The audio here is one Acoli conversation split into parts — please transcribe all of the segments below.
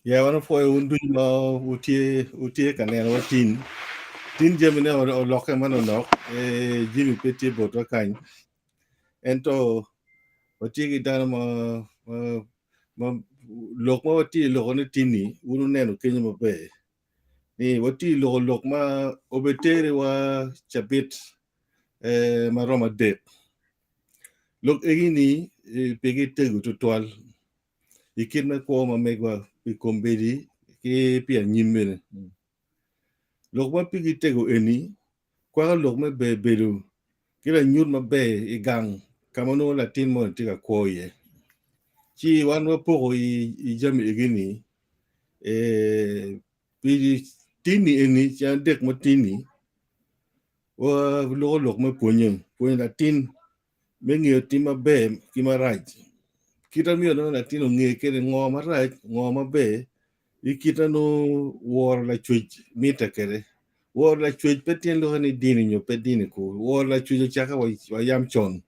Ya wan opwoyo wun ducu ma wutye wutye ka nenowa tin. Tin jamine olokke manonok, eh, Jimmy pe tye botwa kany. Ento watye ki dano ma, ma, ma lok ma watye i loko ni tin-ni wun wuneno kenyo maber ni watye i loko lok ma obeteriwa cabit eh, ma romo adek. Lok egi-ni eh, pigi tego tutwal i kit me kwo ma megwa pi kombeddi ki pi anyim bene. Lok ma pigi tego eni kwako lok me ber bedo ki lanyut maber i gang ka ma nongo latin moni tye ka kwo iye. Ci wan wapoko i jami egi-ni pi tini eni ceng adek ma tini waloko lok me pwonye, pwonyo latin me ngeyo tim maber ki marac. Kit ma myero nongo latin onge kwede ngo marac ngo maber ki kit ma nongo woro lacwec mitte kwede. Woro lacwec pe tyen lok ni dini nyo pe dini ku, woro lacwec ocakke wa yam con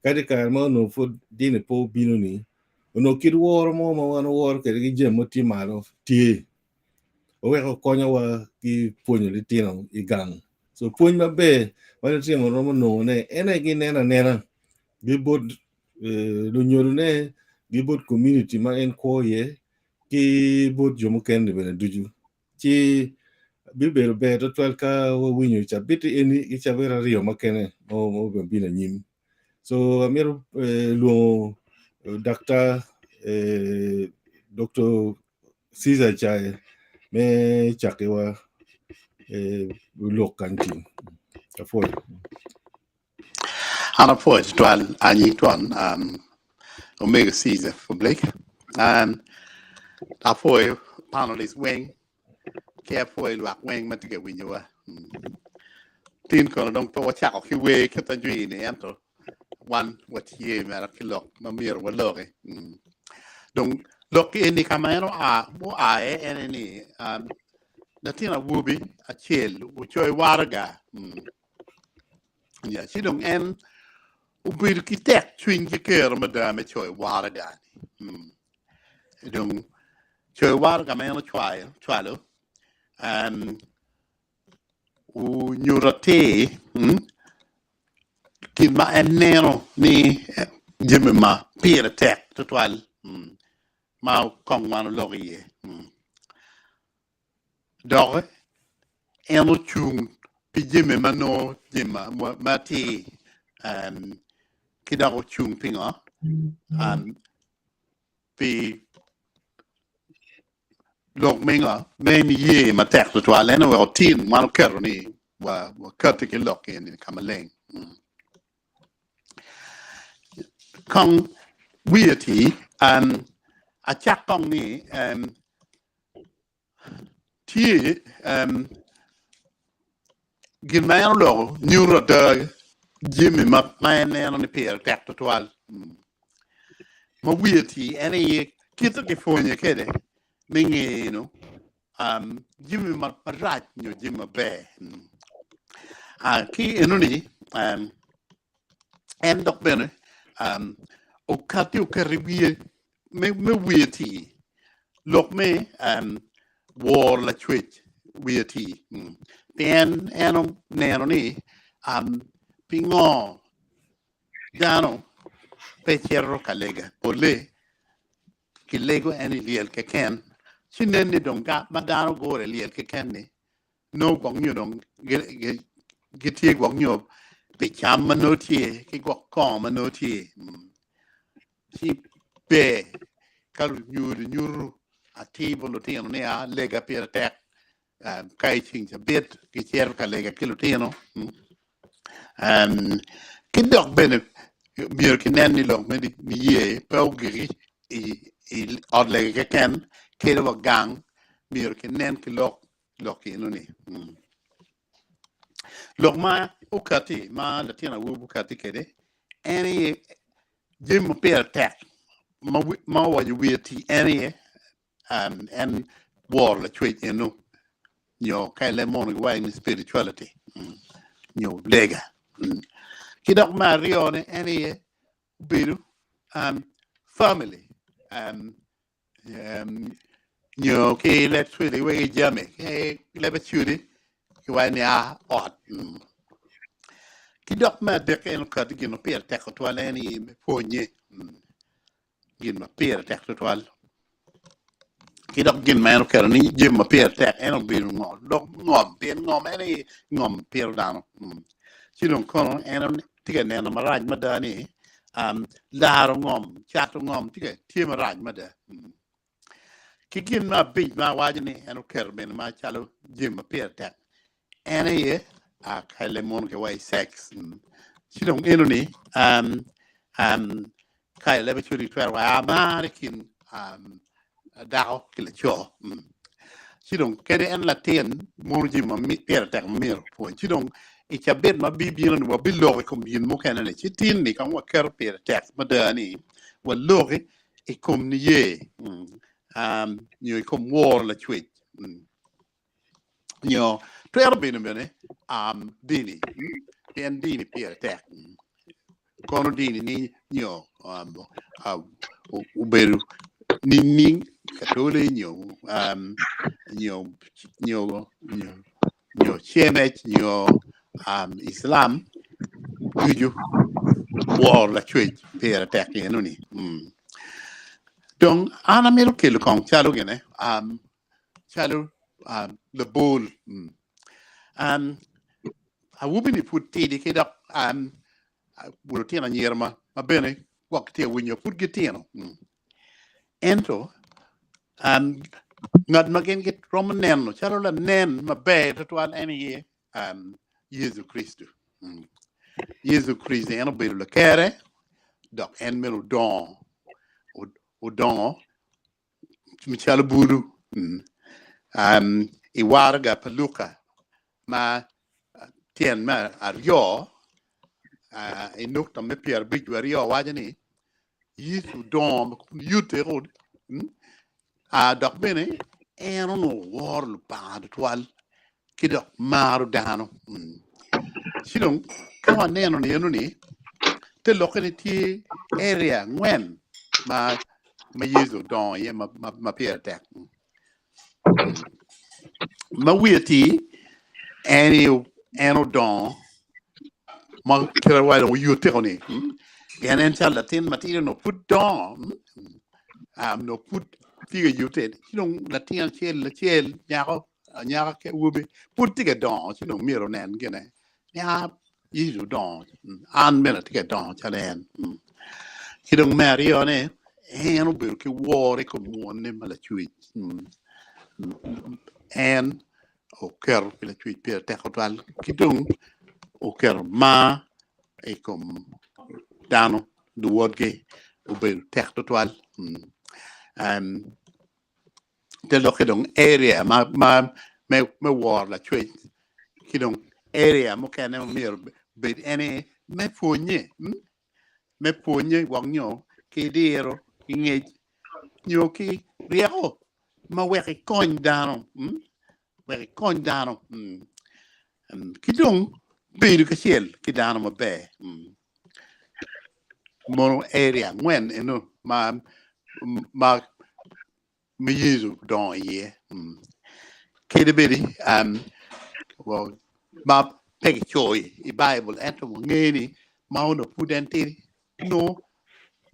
kadi i kare ma onongo pud dini pe obino ni onongo kit woro mo ma wan waworo kwede ki jami ma tye malo tye. Oweko konyowa ki pwonyo litino i gang. So pwony maber ma litino romo nongone en aye gineno anena ki bot lunyodone ki bot community ma en kwo iye ki bot jo mukene bene ducu. Ci bibedo ber tutwal ka wawinyo cabit eni ki cabit aryo mukene ma obino anyim. So amito lwongo daktar Dr. Caesar Cae me cakiwa lok kany tin. Apwoyo. An apwoyo tutwal anyi twon omego Caesar Public. Apwoyo panelist weng ki apwoyo lwak weng ma tye ka winyowa. Tin kono dong pe wacako ki wer kit ajwi-ni ento wan watye mere ki lok ma myero waloki. Dong lok eni ka ma en oa oa iye ene ni latin awobi acel ocoyo waraga ci dong en obedo ki tek cwiny ki kero mada me coyo waraga-ni. Dong coyo waraga ma en ocwayo ocwalo onyuto atir gin ma en neno ni jami ma pire tek tutwal ma kong wan oloko iye dok en ocung pi jami ma nongo jami ma atir ki dok ocung pingo pi Lok me ngo? Me niye matek tutwal en oweko tin wan oketo ni wakati ki lok eni ka maleng. Kong wiye ti acak kong ni tye gin ma en oloko nyuto ada jami ma en neno ni pire tek tutwal. Ma wiye tye en aye kit ma kipwonye kwede me ngeno jami marac nyo jami maber. Ki enoni en dok bene okati oketo i wiye me wiye atir lok me woro lacwec wiye atir pien en oneno ni pingo dano pe cito ka lega polle kilego en i lyel keken ci nen ni dong ma dano gure i lyel keken ni nongo gwok nyo dong gitye gwok nyo pi cam ma nongo tye ki gwok kongo ma nongo tye ci ber ka lunyodo nyuto atir bot lutino ni a lega pire tek ka i ceng cabit gicito ka lega ki lutino ki dok bene myero kinen ni lok me niye pe ogiki i ot lega keken kadi wa gang myero kinen ki lok lok eno-ni. Lok ma okatti ma latin awobi okatti kwede en aye jami ma pire tek ma owaco wiye ti en aye en woro lacwec eno nyo ka i leb munu giwaco ni spirituality nyo lega. Ki dok me aryone en aye obedo family. Nyo ki leb Swahili wegi jami ki leb Acholi kiwaco ni a ot. Ki dok me adek en okati gin ma pire tek tutwal en aye me pwonye gin ma pire tek tutwal. Ki dok gin ma en oketo ni jami ma pire tek en obedo ngo dok ngom pien ngom en aye ngom pito dano. Ci dong kono en tye ka neno marac mada ni laro ngom cato ngom tye marac mada. Ki gin me abic ma awaco ni en oketo bene macalo jami ma pire tek en aye kale mono ki wa i sex. Ci dong eno ni ka i leb Acholi twero wa amar i kin dako ki laco. Ci dong kadi en latin mono jami ma pire tek ma myero opwony. Ci dong i cabit ma bibino ni wabiloko i kom gin mukene ni ci tin ni kong waketo pire tek mada ni waloki i kom niye nyo i kom woro Lacwec nyo twero bedo bene dini pien dini pire tek kono dini ni nyo obedo nining katoli nyo nyo nyo nyo CMH nyo Islam ducu woro Lacwec pire tek enoni. Dong an amito kelo kong calo gine calo labol awobi-ni pud tidi ki dok lutino anyira ma bene gwok gitye ka winyo pud gitino ento ngat ma gin giromo neno calo lanen maber twatwal en aye Yecu Kricito. Yecu Kricito en obedo lakere dok en bene odongo odongo macalo bulu i waraga pa Luka ma tyen me aryo i nukta me pyerabic wiye aryo waco ni Yecu odongo kun yute dok bene en onongo woro Lubanga tutwal ki dok maro dano. Ci dong ka waneno ni eno ni te lokke ni tye area angwen ma ma Yecu odongo iye ma pire tek. Ma wiye atir en ni en odongo ma kite wa dong oyutiko ni pien en calo latin matidi onongo pud dongo onongo pud tye ka yute ci dong latin acel acel nyako anyaka ki awobi pud tye ka dongo ci dong myero onen gine ni a Yecu odongo an bene atye ka dongo calo en ki dong me aryone en obedo ki woro i kom wonne ma lacwec en oketo pi lacwec pire tek tutwal ki dong oketo mar i kom dano luwotgi obedo tek tutwal te lokke dong area ma ma me me woro lacwec ki dong area mukene ma myero obed ene me pwonye me pwonye gwok nyo ki diro ki ngec nyo ki ryeko ma wek ikony dano wek ikony dano ki dong bedo kacel ki dano maber mono area angwen eno ma ma ma Yecu odongo iye kadi bedi ma pe kicoyo i Baibul ento wangeyo ni ma onongo pud en tidi onongo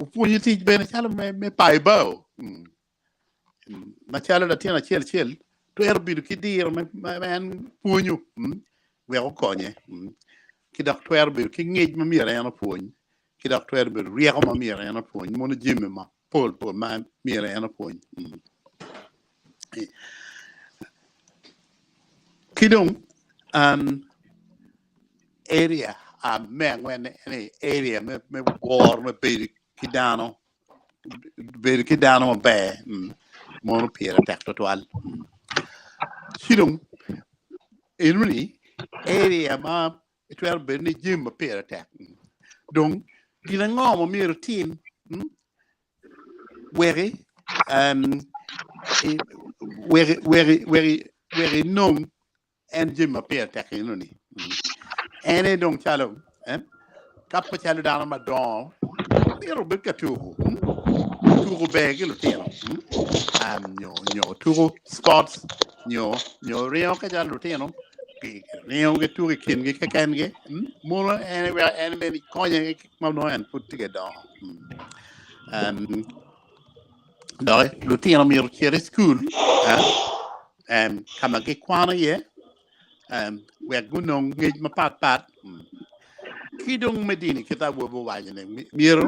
opwonyo tic bene calo me payo bao. Macalo latin acel acel twero bedo ki diro ma en pwonyo wek okonye ki dok twero bedo ki ngec ma myero en opwony ki dok twero bedo ryeko ma myero en opwony mono jami mapol pol ma myero en opwony. Ki dong area me angwenne en area me woro me bedo ki dano bedo ki dano maber mono pire tek twatwal. Ci dong enoni area ma itwero bedo ni jami ma pire tek dong gin ango ma myero itim weki weki weki weki weki inong en jami ma pire tek enoni en aye dong calo ka pe calo dano madongo myero obed ka tuko. Tuko ber ki lutino nyo tuko sports nyo nyo ringo ka calo lutino ringo gituko i kingi kekengi mono en weko en bene konye ma nongo en pud tye ka dongo. Dok lutino myero ocit i cukul ka ma gikwano iye wek gunong ngec mapatpat ki dong me dini kit ma awobi owaco ni myero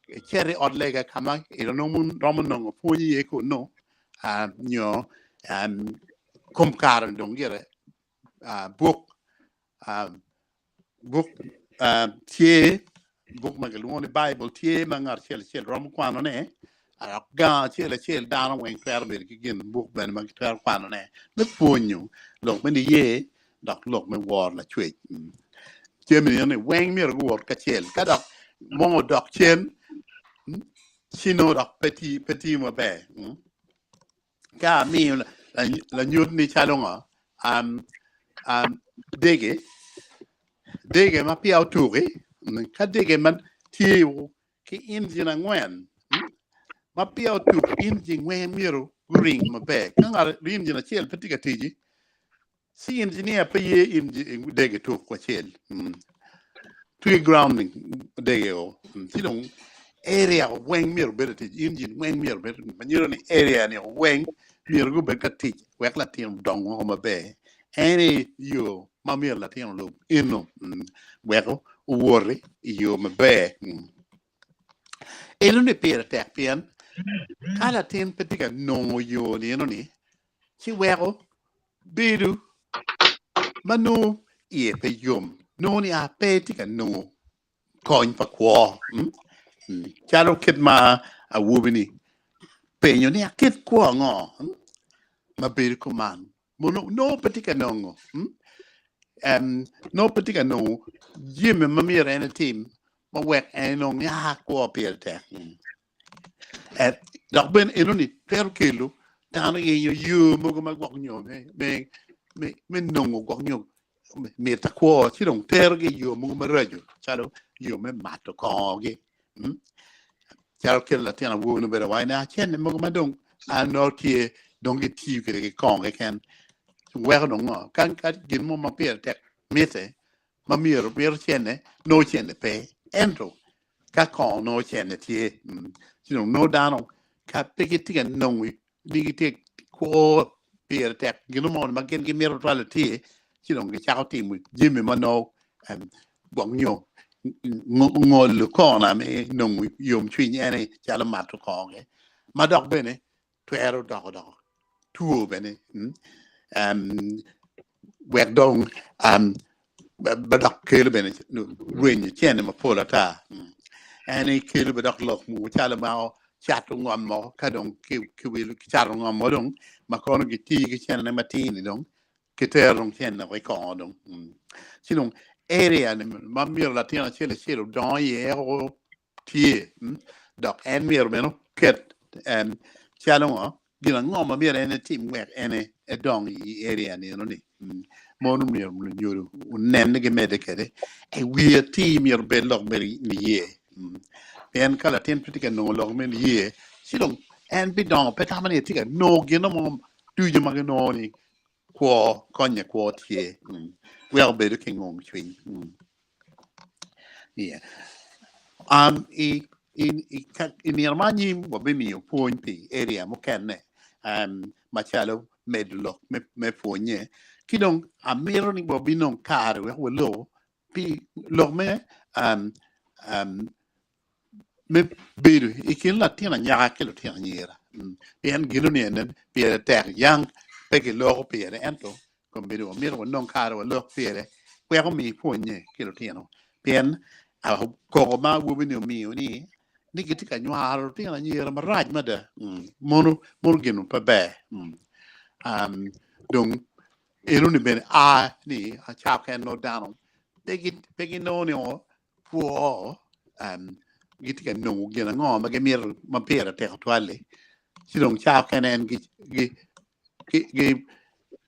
icit i ot lega ka ma iromo nongo pwony iye kunu nyo kom kare ni dong gire buk Buk tye buk ma kilwongo ni Baibul tye ma ngat acel acel romo kwanone dok gang acel acel dano weng twero bedo ki gin buk bene ma gitwero kwanone me pwonyo lok me niye dok lok me woro Lacwec. Jami eni weng myero guwot kacel ka dok mo odok cen ci nongo dok pe tiyo maber. Ka amiyo lanyut ni calo ngo dege, dege ma peya otuki, ka dege ma tye ki injin angwen ma peya otuk injin weng myero guring maber. Ka ngat injin acel pe tye ka tic, ci injinia pe ye injin dege tuk wacel. Tye ki grounding dege o ci dong area weng myero obed atic injin weng myero obed ma nyuto ni area ni weng myero gubed ka tic wek latin odong woko maber en aye yo ma myero latin olub eno wek owoti i yo maber. Eno ni pire tek pien ka latin pe tye ka nongo yo ni eno ni ci weko bedo ma nongo iye pe yom, nongo ni a pe etye ka nongo kony pa kwo. Calo kit ma awobi-ni penyo ni akit kwo ango ma bedo kuman? Mono nongo pe tye ka nongo, nongo pe tye ka nongo jami ma myero en etim ma wek en enong ni a kwo pire tek. Dok bene enoni twero kelo dano yenyo yo mogo ma gwok nyo me nongo gwok nyo mit kwo ci dong terogi i yo mogo maraco calo yo me mato kongogi calo kit latin awobi-ni obedo waco ni cente mogo ma dong an nongo tye dong gitiyo kwede ki kongo keken weko dong ngo ka gin mo ma pire tek mitte ma myero mito cente nongo cente pe ento ka kongo nongo cente tye ci dong nongo dano ka pe gitye ka nongo ni gitye kwo pire tek gin mo ma gin gimito twal tye ci dong gicako timo jami ma nongo gwok nyo ngolo kona me nongo yomcwiny ene calo mato kongo ma dok bene twero doko doko two bene wek dong ma dok kelo bene rwenyo cene mapol ata en aye kelo bene dok lok mogo calo ma cato ngom mo ka dong kicato ngom mo dong ma kono gitiyo ki cenene matir-ni dong kitero dong cene woko i kongo dong ci dong area ni ma myero latin acel acel odong iye tye dok en myero bene oket calo ngo gin ango ma myero en etim wek en edong i area ni eno ni mono myero lunyodo onen ni gimedde kwede i wi atir myero obed lok me niye pien ka latin pe tye ka nongo lok me niye ci dong en bidongo pe tamo ni etye ka nongo gin mo ducu ma ginongo ni kwo konye kwo tye weko bedo ki ngom cwiny. Um, i, i, i, i nino ma anyim wabimiyo pwony pi area mukene um, macalo medo lok me, me pwonye ki dong amito ni wabinong kare wek walok pi lok me um, um, me bedo i kin latin anyaka ki lutino anyira pien gino ni ene pire tek yang pe giloko pire ento kombeddi wamito wanong kare walok pire wek omi pwonye ki lutino pien koko ma awobi-ni omiyo ni ni gitye ka nywaro lutino anyira marac mada mono mono gin pe ber dong enoni bene a ni ca kene nongo dano pe ginongo ni kwo gitye ka nongo gin ango ma gimito ma pire tek tutwal-li ci dong ca okene en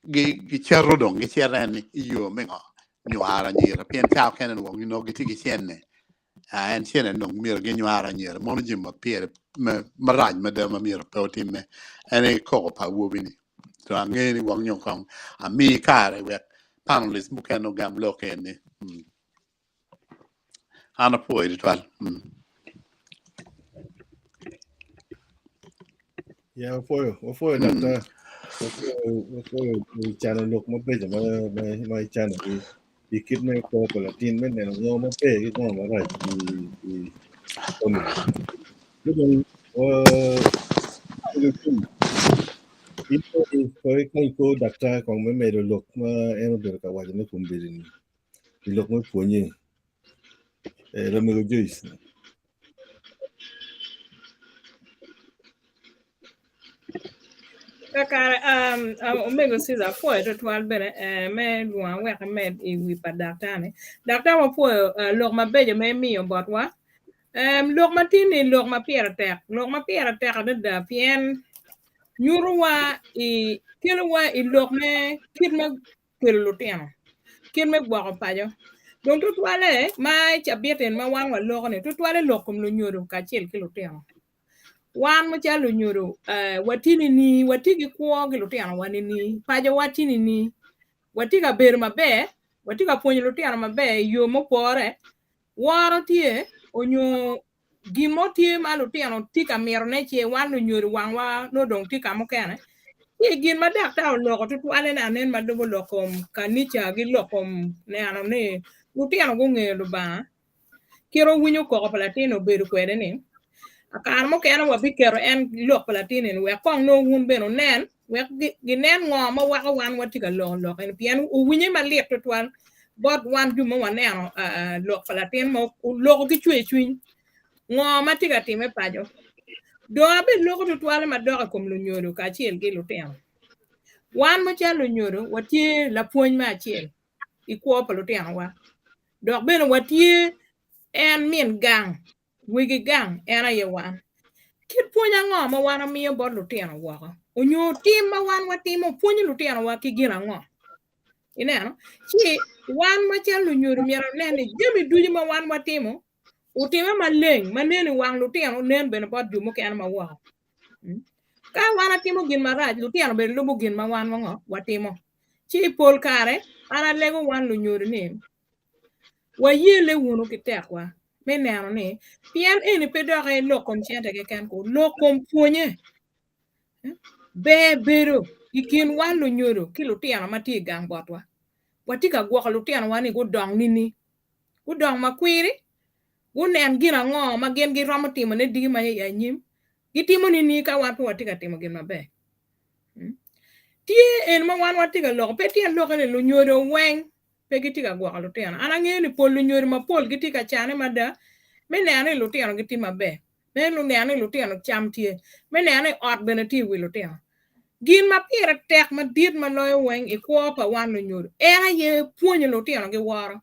gicito dong gicito en i yo me ngo nywaro anyira pien ca okene nongo gitye ki cente. En cene dong myero ginywar anyira mono jami ma pire marac mada ma myero pe otimme en aye koko pa awobi-ni. So angeyo ni gwok nyo kong ami kare wek panelist mukene ogam lok eni. An apwoyo tutwal. Ya wapwoyo, wapwoyo daktar. Wapwoyo, wapwoyo cano lok mabeco ma ma ma icano i i kit me kwo pa latin me neno ngo maber ki ngo marac i i family. Dong wa in ko ikony ko daktar kong me medo lok ma en obedo ka waco ne kombeddi ni i lok me pwonye. Eh, Lamego Joyce. Kakare, um, um, omego Caesar apwoyo twatwal bene eh, me lwonga wek amed i wi pa daktar-ni. Daktar wapwoyo eh, lok mabeco ma imiyo botwa. Um, lok ma tin-ni lok ma pire tek, lok ma pire tek adada pien nyutowa i kelowa i lok me kit me kelo lutino, kit me gwoko paco. Dong tutwalle ma i cabit eni ma wan waloko ni tutwalle lok kom lunyodo kacel ki lutino. Wan macalo lunyodo eh, watye nini, watye ki kwo ki lutinowa nini, pacowa tye nini, watye ka bedo maber, watye ka pwonyo lutino maber i yo mupore, woro tye onyo gin mo tye ma lutino tye ka mitone ce wan lunyodo wangwa nongo dong tye ka mukene. Ci gin ma daktar oloko tutwalle ni anen ma lubo lok kom kanica ki lok kom neno ni lutino gungeyo Lubanga kit owinyo koko pa latin obedo kwede ni akare mukene wabiketo en lok pa latin eni wek kong nongo wun bene wunen wek ginen ngo ma weko wan watye ka loko lok eni pien owinye malit tutwal bot wan jo ma waneno lok pa latin ma oloko ki cwer cwiny ngo ma tye ka time paco dong abed loko tutwal madok i kom lunyodo kacel ki lutino wan macalo lunyodo watye lapwony me acel i kwo pa lutinowa dok bene watye en min gang Wegi gang en aye wan. Kit pwony ango ma wan wamiyo bot lutino woko? Onyo tim ma wan watimo pwonyo lutinowa ki gin ango? Ineno? Ci wan macalo lunyodo myero wanen ni jami ducu ma wan watimo otime maleng ma nen i wang lutino nen bene bot jo mukene ma woko. Hmm? Ka wan atimo gin marac, lutino bene lubo gin ma wan wango watimo. Ci pol kare an alego wan lunyodo ni Wayelle wunu ki tekwa me neno ni pien eni pe dok lok kom cente keken ku, lok kom pwonye. Ber bedo i kin wan lunyodo ki lutino ma tye i gang botwa. Watye ka gwoko lutinowa ni gudong nini? Gudong makwiri? Gunen gin ango ma gin giromo timone diki ma i anyim? Gitimo nini ka wan pe watye ka timo gin maber? Tye eni ma wan watye ka loko, pe tyen lokke ni lunyodo weng pe gitye ka gwoko lutino. An angeyo ni pol lunyodo mapol gitye ka cane mada me neno ni lutino gitye maber, me neno ni lutino cam tye, me neno ni ot bene tye i wi lutino. Gin ma pire tek madit ma loyo weng i kwo pa wan lunyodo en aye pwonyo lutino ki woro.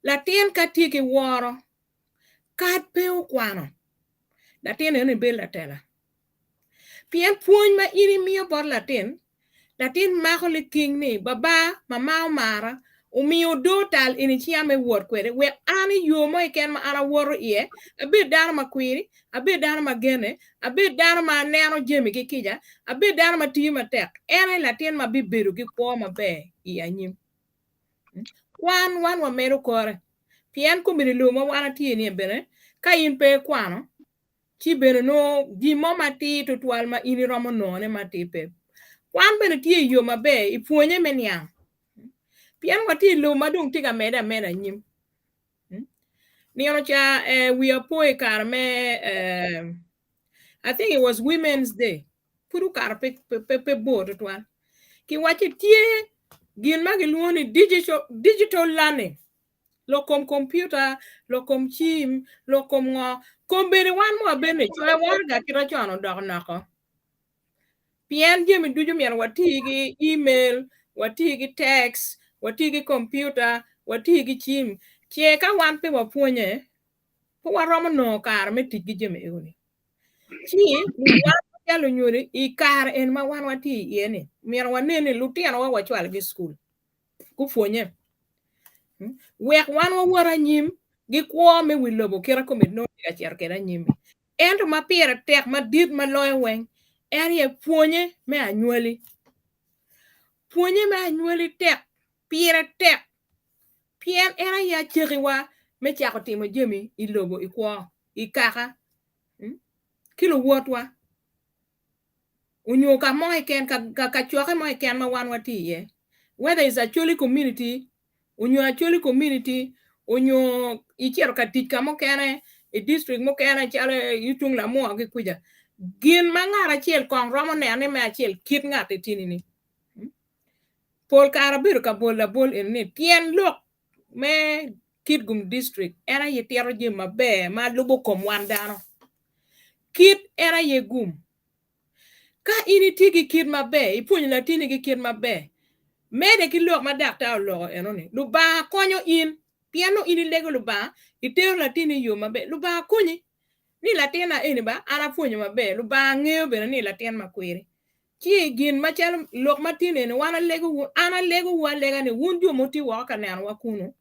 Latin ka tye ki woro, kad pe okwano, latin eno ni bedo latela. Pien pwony ma in imiyo bot latin, latin mako liking ni, 'Baba, mama omara, omiyo odoo tal eni cinga me wot kwede wek an i yo mo keken ma an awoto iye, abed dano ma kwiri, abed dano ma gene, abed dano ma neno jami ki kica, abed dano ma tiyo matek. En aye latin ma bibedo ki kwo maber i anyim. Kwan wan wamedo kore, pien komiti lobo ma wan atye ni bene, ka in pe ikwano, ci bene nongo gin mo matir tutwal ma in iromo nongone matir pe. Kwan bene tye i yo maber i pwonye me niang. Pien watye i lobo ma dong tye ka medde ameda anyim. Nino ca eh, wiya po i kare me eh, I think it was Women's Day. Pud okato pe, pe, pe, pe bor tutwal. Kiwacci tye gin ma gilwongo ni digital, digital learning. Lok kom kompiuta, lok kom cim, lok kom ngo. Kombeddi wan ma wabene coyo waraga kite con odoko noko. Pien jami ducu myero wati ki email, wati ki text, wati ki kompiuta, wati ki cim. Ce ka wan pe wapwonye, pe waromo nongo kare me tic ki jami ego-ni. Ci wan macalo lunyodo i kare eni ma wan watye iye-ni, myero wanen ni lutinowa wacwalogi i cukul. gupwonye wek wan wawot anyim. Gikwo me wi lobo kite kome nongo tye ka cito kwede anyim-mi. Ento ma pire tek madit ma loyo weng en aye pwonye me anywali. Pwonye me anywali tek, pire tek pien en aye acekiwa me cako timo jami i lobo i kwo, i kaka ki luwotwa onyo ka mo keken ka kacokke mo keken ma wan watye iye whether is Acholi community onyo Acholi community onyo icito ka tic ka mukene i district mukene calo i tung Lamua ki kuca gin ma ngat acel kong romo neno ni me acel kit ngat etini ni pol kare abedo ka bolo labol eni ni tyen lok me Kitgum district en aye tito jami maber ma lubo kom wan dano kit en aye gum Ka in itye ki kit maber, ipwonyo latinni ki kit maber, medde ki lok ma daktar oloko enoni, Lubanga konyo in. Pien nongo in ilego Lubanga, itero latinni i yo maber, Lubanga konyi ni latinna eni ba an apwonyo maber, Lubanga ngeyo bene ni latin makwiri. Ci gin macalo lok ma tin eni wan alego wun, an alegowu alega ni wun jo ma wutye woko ka nenowa kunu,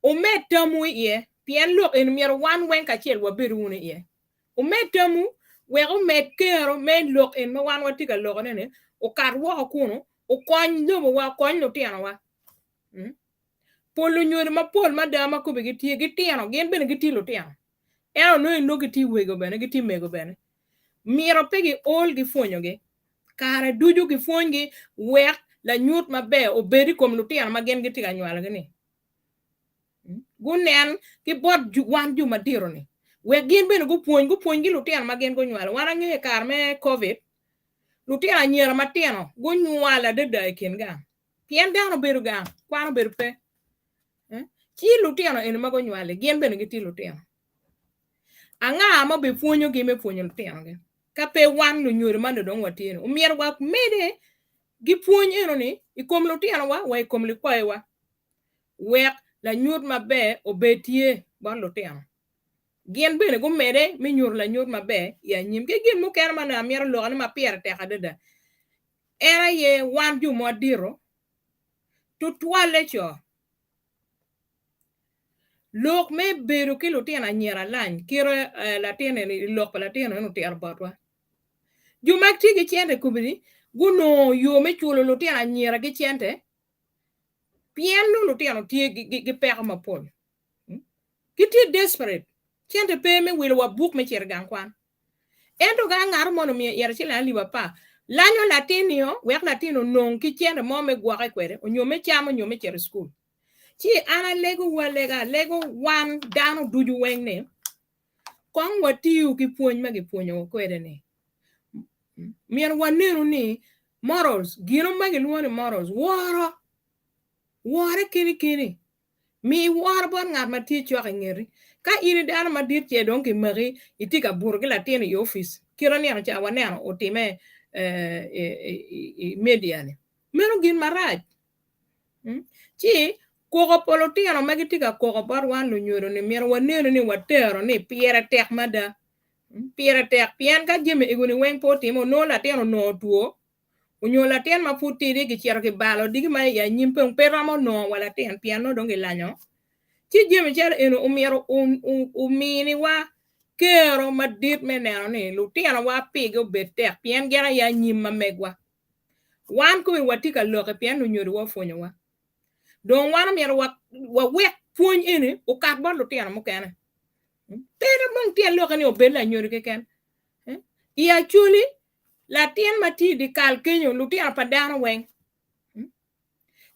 wumed tamwu iye, pien lok eni myero wan weng kacel wabedu wunu iye. Wumed tamwu wek omed kero me lok en ma wan watye ka lokone-ni okat woko kunu, okony lobowa, okony lutinowa. Pol lunyodo mapol mada ma kobbe gitye gitino, gin bene gitye lutino, ento nongo inongo gitye wego bene, gitye mego bene. Myero pe giol ki pwonyogi. Kare ducu gipwonygi wek lanyut maber obed i kom lutino ma gin gitye ka nywalogi-ni. Gunen ki bot wan jo madito-ni wek gin bene gupwony, gupwony ki lutino ma gin gunywalo. Wan angeyo i kare me Covid, lutino anyira matino gunywal adada i kin gang pien dano obedo gang, kwan obedo pe. Ci lutino eni ma gunywal-li gin bene gitye lutino. Anga ma obipwonyogi me pwonyo lutinogi ka pe wan lunyodo ma dong watye-ni? Omyero wamedde ki pwony enoni i kom lutinowa wa i kom likwayowa. Wek lanyut maber obed tye bot lutino. Gin bene gumedde me nyuto lanyut maber i anyim. Ki gin mukene ma onongo amito lokone ma pire tek adada en aye wan jo ma wadito, tutwalle co. Lok me bedo ki lutino anyira alany kite latin eni i lok pa latin eni otito botwa. Jo ma gitye ki cente kobedi gunongo yo me culo lutino anyira ki cente Pien nongo lutino tye gi peko mapol. Gitye desperate. Cente pe me wilo wa buk me cito i gang kwan. Ento ka ngat moni omiyo ite ciling alip apar, lanyo latin-nio wek latin onong ki cente mo me gwoke kwede onyo me cam onyo me cito i cukul. Ci an alegowu alega, alego wan dano ducu weng ni, kong watiyu ki pwony ma gipwonyowa kwede-ni. Myero wanenu ni morals, gino ma gilwongo ni morals, woro, wore keni keni. Mi woro bot ngat ma tye cok i ngeti. Ka in i dano madit ce dong kimaki itye ka buto ki latin i opic, kite nino ca waneno otime i media ni, meno gin marac. Ci koko pa lutino ma gitye ka koko bot wan lunyodo ni myero wanenu ni watero ni pire tek mada. Pire tek pien ka jami ego-ni weng pe otime onongo latin onongo two onyo latin ma pud tidi kicito kibalo diki ma i anyim pe pe romo nongo wa latin pien nongo dong gilanyo. Ci jami calo eni omyero ominiwa kero madit me neno ni lutinowa pigi obed tek pien gin aye anyim ma megwa. Wan kome watye ka lokke pien lunyodowa opwonyowa. Dong wan omyero wawek pwony eni okat bot lutino mukene. Pe dong tyen lokke ni obed lanyodo keken. I Acholi, latin ma tye i dye kal kenyo lutino pa dano weng.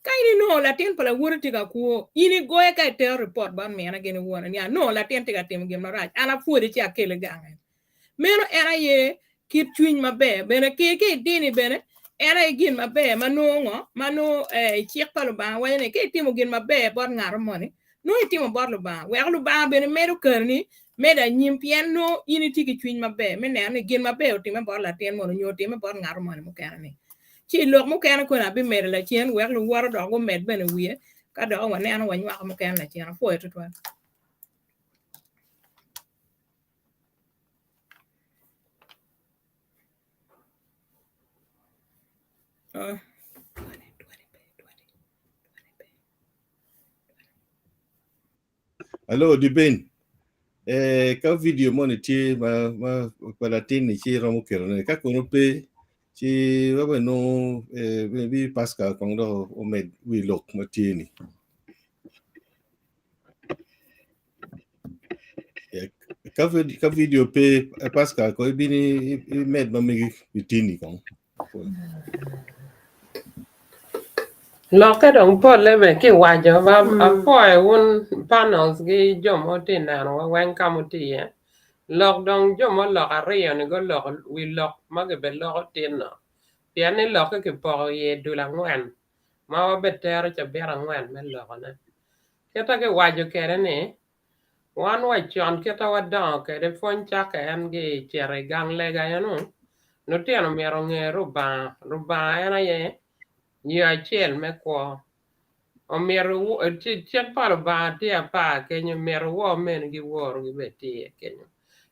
Ka in inongo latin pa lawoti tye ka kwo, in igoye ka itero ripot bot mine gin wone ni anongo latin tye ka timo gin marac, an apwode ci akele gange. Meno en aye kit cwiny maber bene ki ki i dini bene en aye gin maber ma nongo ngo ma nongo i cik pa Lubanga waco ni ka itimo gin maber bot ngat moni nongo itimo bot Lubanga weko Lubanga bene medo keroni medo anyim pien nongo in itye ki cwiny maber me neno ni gin maber otime bot latin moni nyo otime bot ngat moni mukene ni. Ci lok mukene koni abimedo lacen wek luwote dok gumed bene wiye ka dok waneno wanywako mukene lacen. Apwoyo tutwal. Uh. Alo Diben. Eh, ka video moni tye ma ma pa latin-ni ci iromo ketone. Ka kono pe, ci wabe nongo eh, maybe Pascal kong dok omed wi lok ma tye ni. Eh, Ka, vid- ka video pe, eh, Pascal ko ibin i- imed ma megi pi tini kong. Lokke dong polle bene kiwaco ba apwoyo wun panels ki jo ma tye nenowa weng ka ma wutye iye lok dong jo ma oloko aryo-ni guloko wi lok ma gibeloko tin-no pien ni lokke kipoko iye dul angwen ma wabitero cabit angwen me lokone kita kiwaco kwede ni Wan wa con kita wadongo kwede pwony cakke en gi cito i gang lega eno, lutino myero onge Rubanga, Rubanga en aye yo acel me kwo. Omyero cik pa Lubanga tye apar kenyo, myero wor meni ki woru gi bene tye iye kenyo.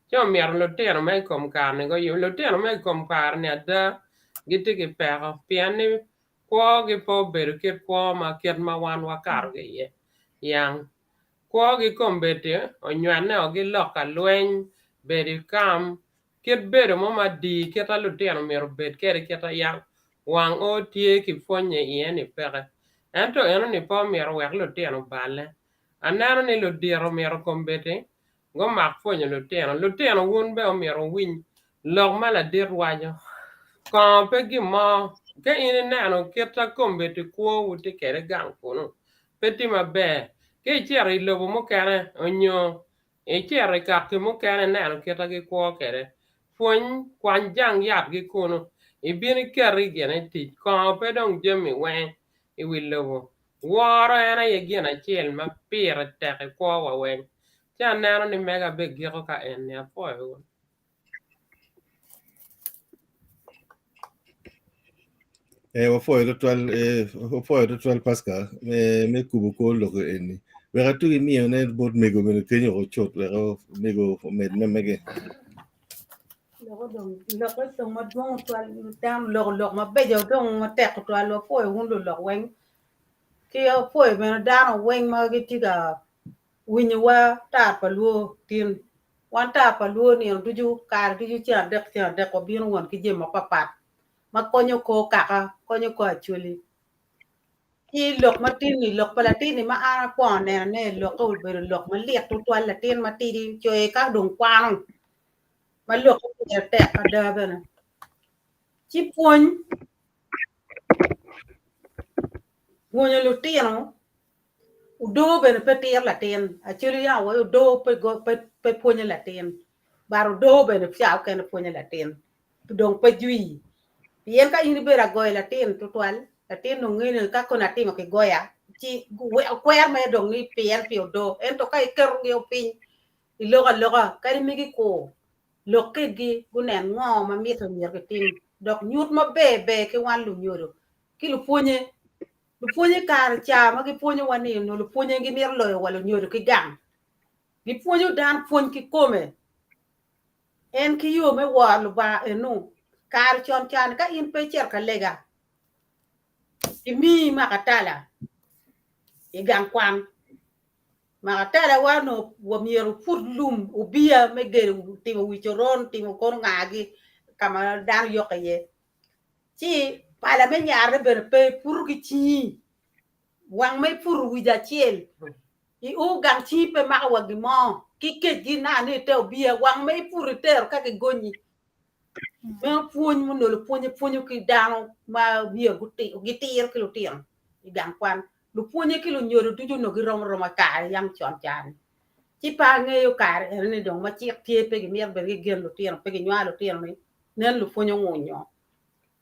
Ci omyero lutino me i kom kare-ni guyub, lutino me i kom kare-ni ada gitye ki peko pien ni kwogi pe obedo kit kwo ma kit ma wan wakato ki iye yang. Kwogi kombeddi onywenneo ki lok ka lweny, bedo i kam, kit bedo mo madii kita lutino myero obed kwede kita yam wang o tye ki pwonye iye ni peke. Ento enoni pe omyero owek lutino oballe. Aneno ni ludito myero kombeddi gumak pwonyo lutino. Lutino wun bene omyero wuwiny lok ma ladit waco. Kongo pe gin mo. Ka in ineno kit ma kombeddi kwowu tye kwede gang kunu, pe tye maber. Ka icito i lobo mukene onyo icito i kaki mukene ineno kit ma gikwo kwede, pwony, kwany jang yatgi kunu, ibin iket i gine i tic. Kongo pe dong jami weng i wi lobo. Woro en aye gin acel ma pire tek i kwowa weng. Ci aneno ni mega abegiko ka eni. Apwoyo wun. Eh, wapwoyo tutwal, eh, wapwoyo tutwal Pascal me, me kubo kor lok eni. Wek atugi miyone bot mego bene kenyo cut wek mego omed me mege. Loko dong loko dong madwong twal dano loko lok mabeco dong matek twal wapwoyo wun lulok weng ki apwoyo bene dano weng ma gitye ka winyowa tar pa lwo tin wan tar pa lwo nino ducu kare ducu ceng adek ceng adek wabino won ki jami mapapat ma konyo kor kaka konyo kor acholi Ki lok matin-ni, lok pa latin-ni ma an akwongo nenone lokke obedo lok malit tutwal latin matidi coye ka dong kwano ma lokke pire tek ada bene. Ci pwony pwonyo lutino odoo bene pe tiro latin actually ya wa odoo pe pe pwonyo latin but odoo bene ca okene pwonyo latin dong pe jwi pien ka in ibedo agoyo latin tutwal latin dong ngeyo ni ka koni atimo kigoya ci kwer mere dong ni pien pi odoo ento ka iketogi piny iloko aloka kadi migi kur lok kedgi gunen ngo ma mitte myero gitim dok nyut maber ber ki wan lunyodo ki lupwonye lupwonye kare ca ma gipwonyowa ni onongo lupwonye gimito loyo wa lunyodo ki gang gipwonyo dano pwony kikome En ki yo me woro Lubanga enu. Kare con can ka in pe icito ka lega, kimiyi makatala i gang kwan. Makatala wa onongo wamyero waput lum obiya me gedo timo wi coron timo kono ngagi ka ma dano yokke iye. Ci pala me nyarone bene pe iputo ki cingi. Wang ma iputo wic acel I o gang cingi pe mako wa gin mo ki kecgi naka ni ite obiya wang ma iputo itero ka gigonyi. Meno pwony ma onongo lupwonye pwonyo ki dano ma myero gitiro ki lutino i gang kwan. Lupwonye ki lunyodo ducu onongo girom aroma i kare yam con ca-ni. Ci pe angeyo kare eno-ni dong ma cik tye pe gimito bene gigen lutino pe ginywalo lutino-ni nen lupwonye ongunyo.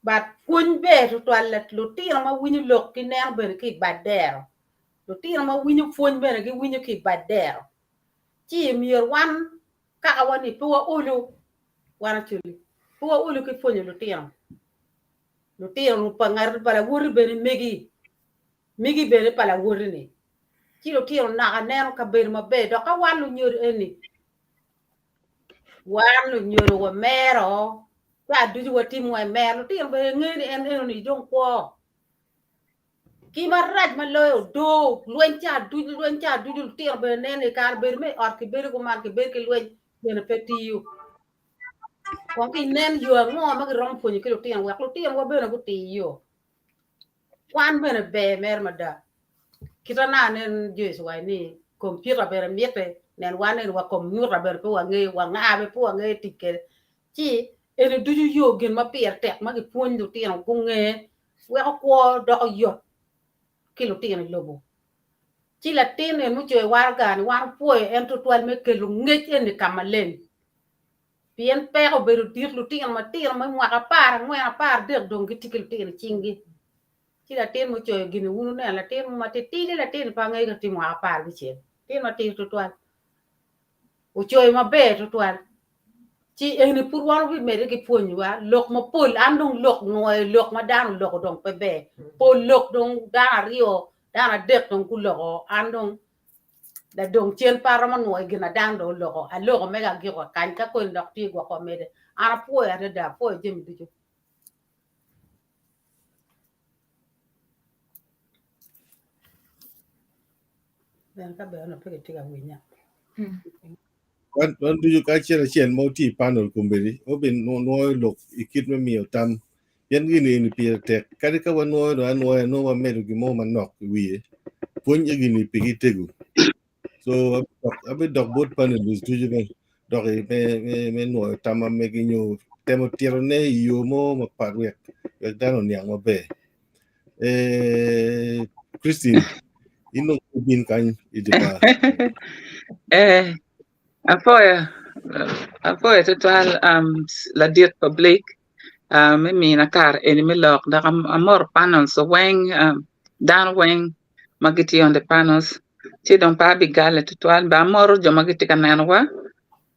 But pwony ber tutwal lutino ma winyo lok gineno bene ki i bad dero. Lutino ma winyo pwony bene giwinyo ki i bad dero. Ci myero wan kakawa ni pe waolu, wan Acholi, pe waolu ki pwonyo lutino. Lutino pa ngat pa lawoti bene megi, megi bene pa lawoti ni. Ci lutino naka neno kabedo maber dok ka wan lunyodo eni, wan lunyodo wamero, ca ducu watimo wa i mero, lutino bene ngeyo ni en eno ni dong kwo. Ki marac ma loyo odoo, lweny ca ducu, lweny ca ducu, lutino bene neno i kare bedo me i ot kibedo kuman, kibedo ki lweny bene pe tiyo. Kong inen yo ango ma giromo pwonyo ki lutino wek lutinowa bene gutir yo. Kwan bene ber mere mada. Kita na nen Joyce owaco ni kompiuta bene mitte, nen wan eni wa kompiuta bene pe wangeyo, wa nga bene pe wangeyo tic kwede. Ci eni ducu yo gin ma pire tek ma gipwony lutino gunge weko kwo doko yot ki lutino i lobo. Ci latin eni mucoyo waraga-ni wan opwoyo en tutwal me kelo ngec eni ka maleng. Pien peko obedo dit lutino matino me mwaka 14 13 dong gitye ki lutino i cinggi. Ci latin mucoyo gin-ni wun wuneno latin mo matitidi latin pe angeyo ka tye mwaka 16 latin matidi tutwal ocoyo maber tutwal. Ci eni pud wan wabimedde ki pwonyowa lok mapol an dong lok nwoyo lok ma dano oloko dong pe ber pol lok dong dano aryo dano adek dong guloko an dong ladong cen pe aromo nwoyo gin na dano dong oloko aloko mega agiko kany ka koni dok tye gwoko amede an apwoyo adada apwoyo jami ducu. Bene ka bene pe gitye ka winya. Wan wan ducu ka acel acel ma otye i panel kombeddi obin nwoyo lok i kit me miyo tam pien gini eni pire tek kadi ka wanwoyo dong anwoya nongo wamedo gin mo manok i wiye pwony egini pigi tego so abidok bot panelist ducu me dok me me me nwoyo tam ma megi nyo temo titone i yo mo mapat wek wek dano oniang maber. Eh, Christine, in dong ibin kany i dye bar. Eh, apoyo, apoyo tutwal um, ladit pa Blake um, me mina kare eni me lok dok amoro panels weng um, dano weng ma gitye on the panels ci dong pe abigale tutwal ba amoro jo ma gitye ka nenowa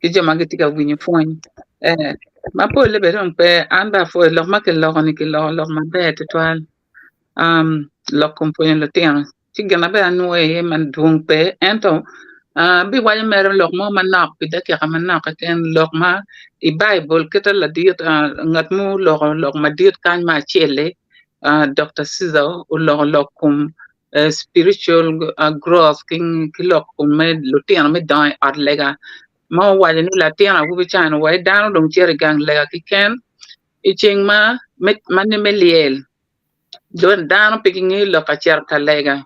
ki jo ma gitye ka winyo pwony. Eh, ma polle bene dong pe an bene apwoyo lok ma kiloko ni kiloko lok maber tutwal um, lok kom pwonyo lutino ci gin na bene anwoyo iye madwong pe ento uh, abiwaco mere lok mo manok pi dakika manok keken lok ma i Baibul kite ladit uh, ngat mo oloko lok madit kany ma acel-li uh, Dr. Caesar oloko lok kom spiritual growth ki lok kom me lutino me dongo i ot lega ma owaco ni latin awobi ca ni wai dano dong cito i gang lega keken i ceng ma me lyel dano pe gingeyo lok ka cito ka lega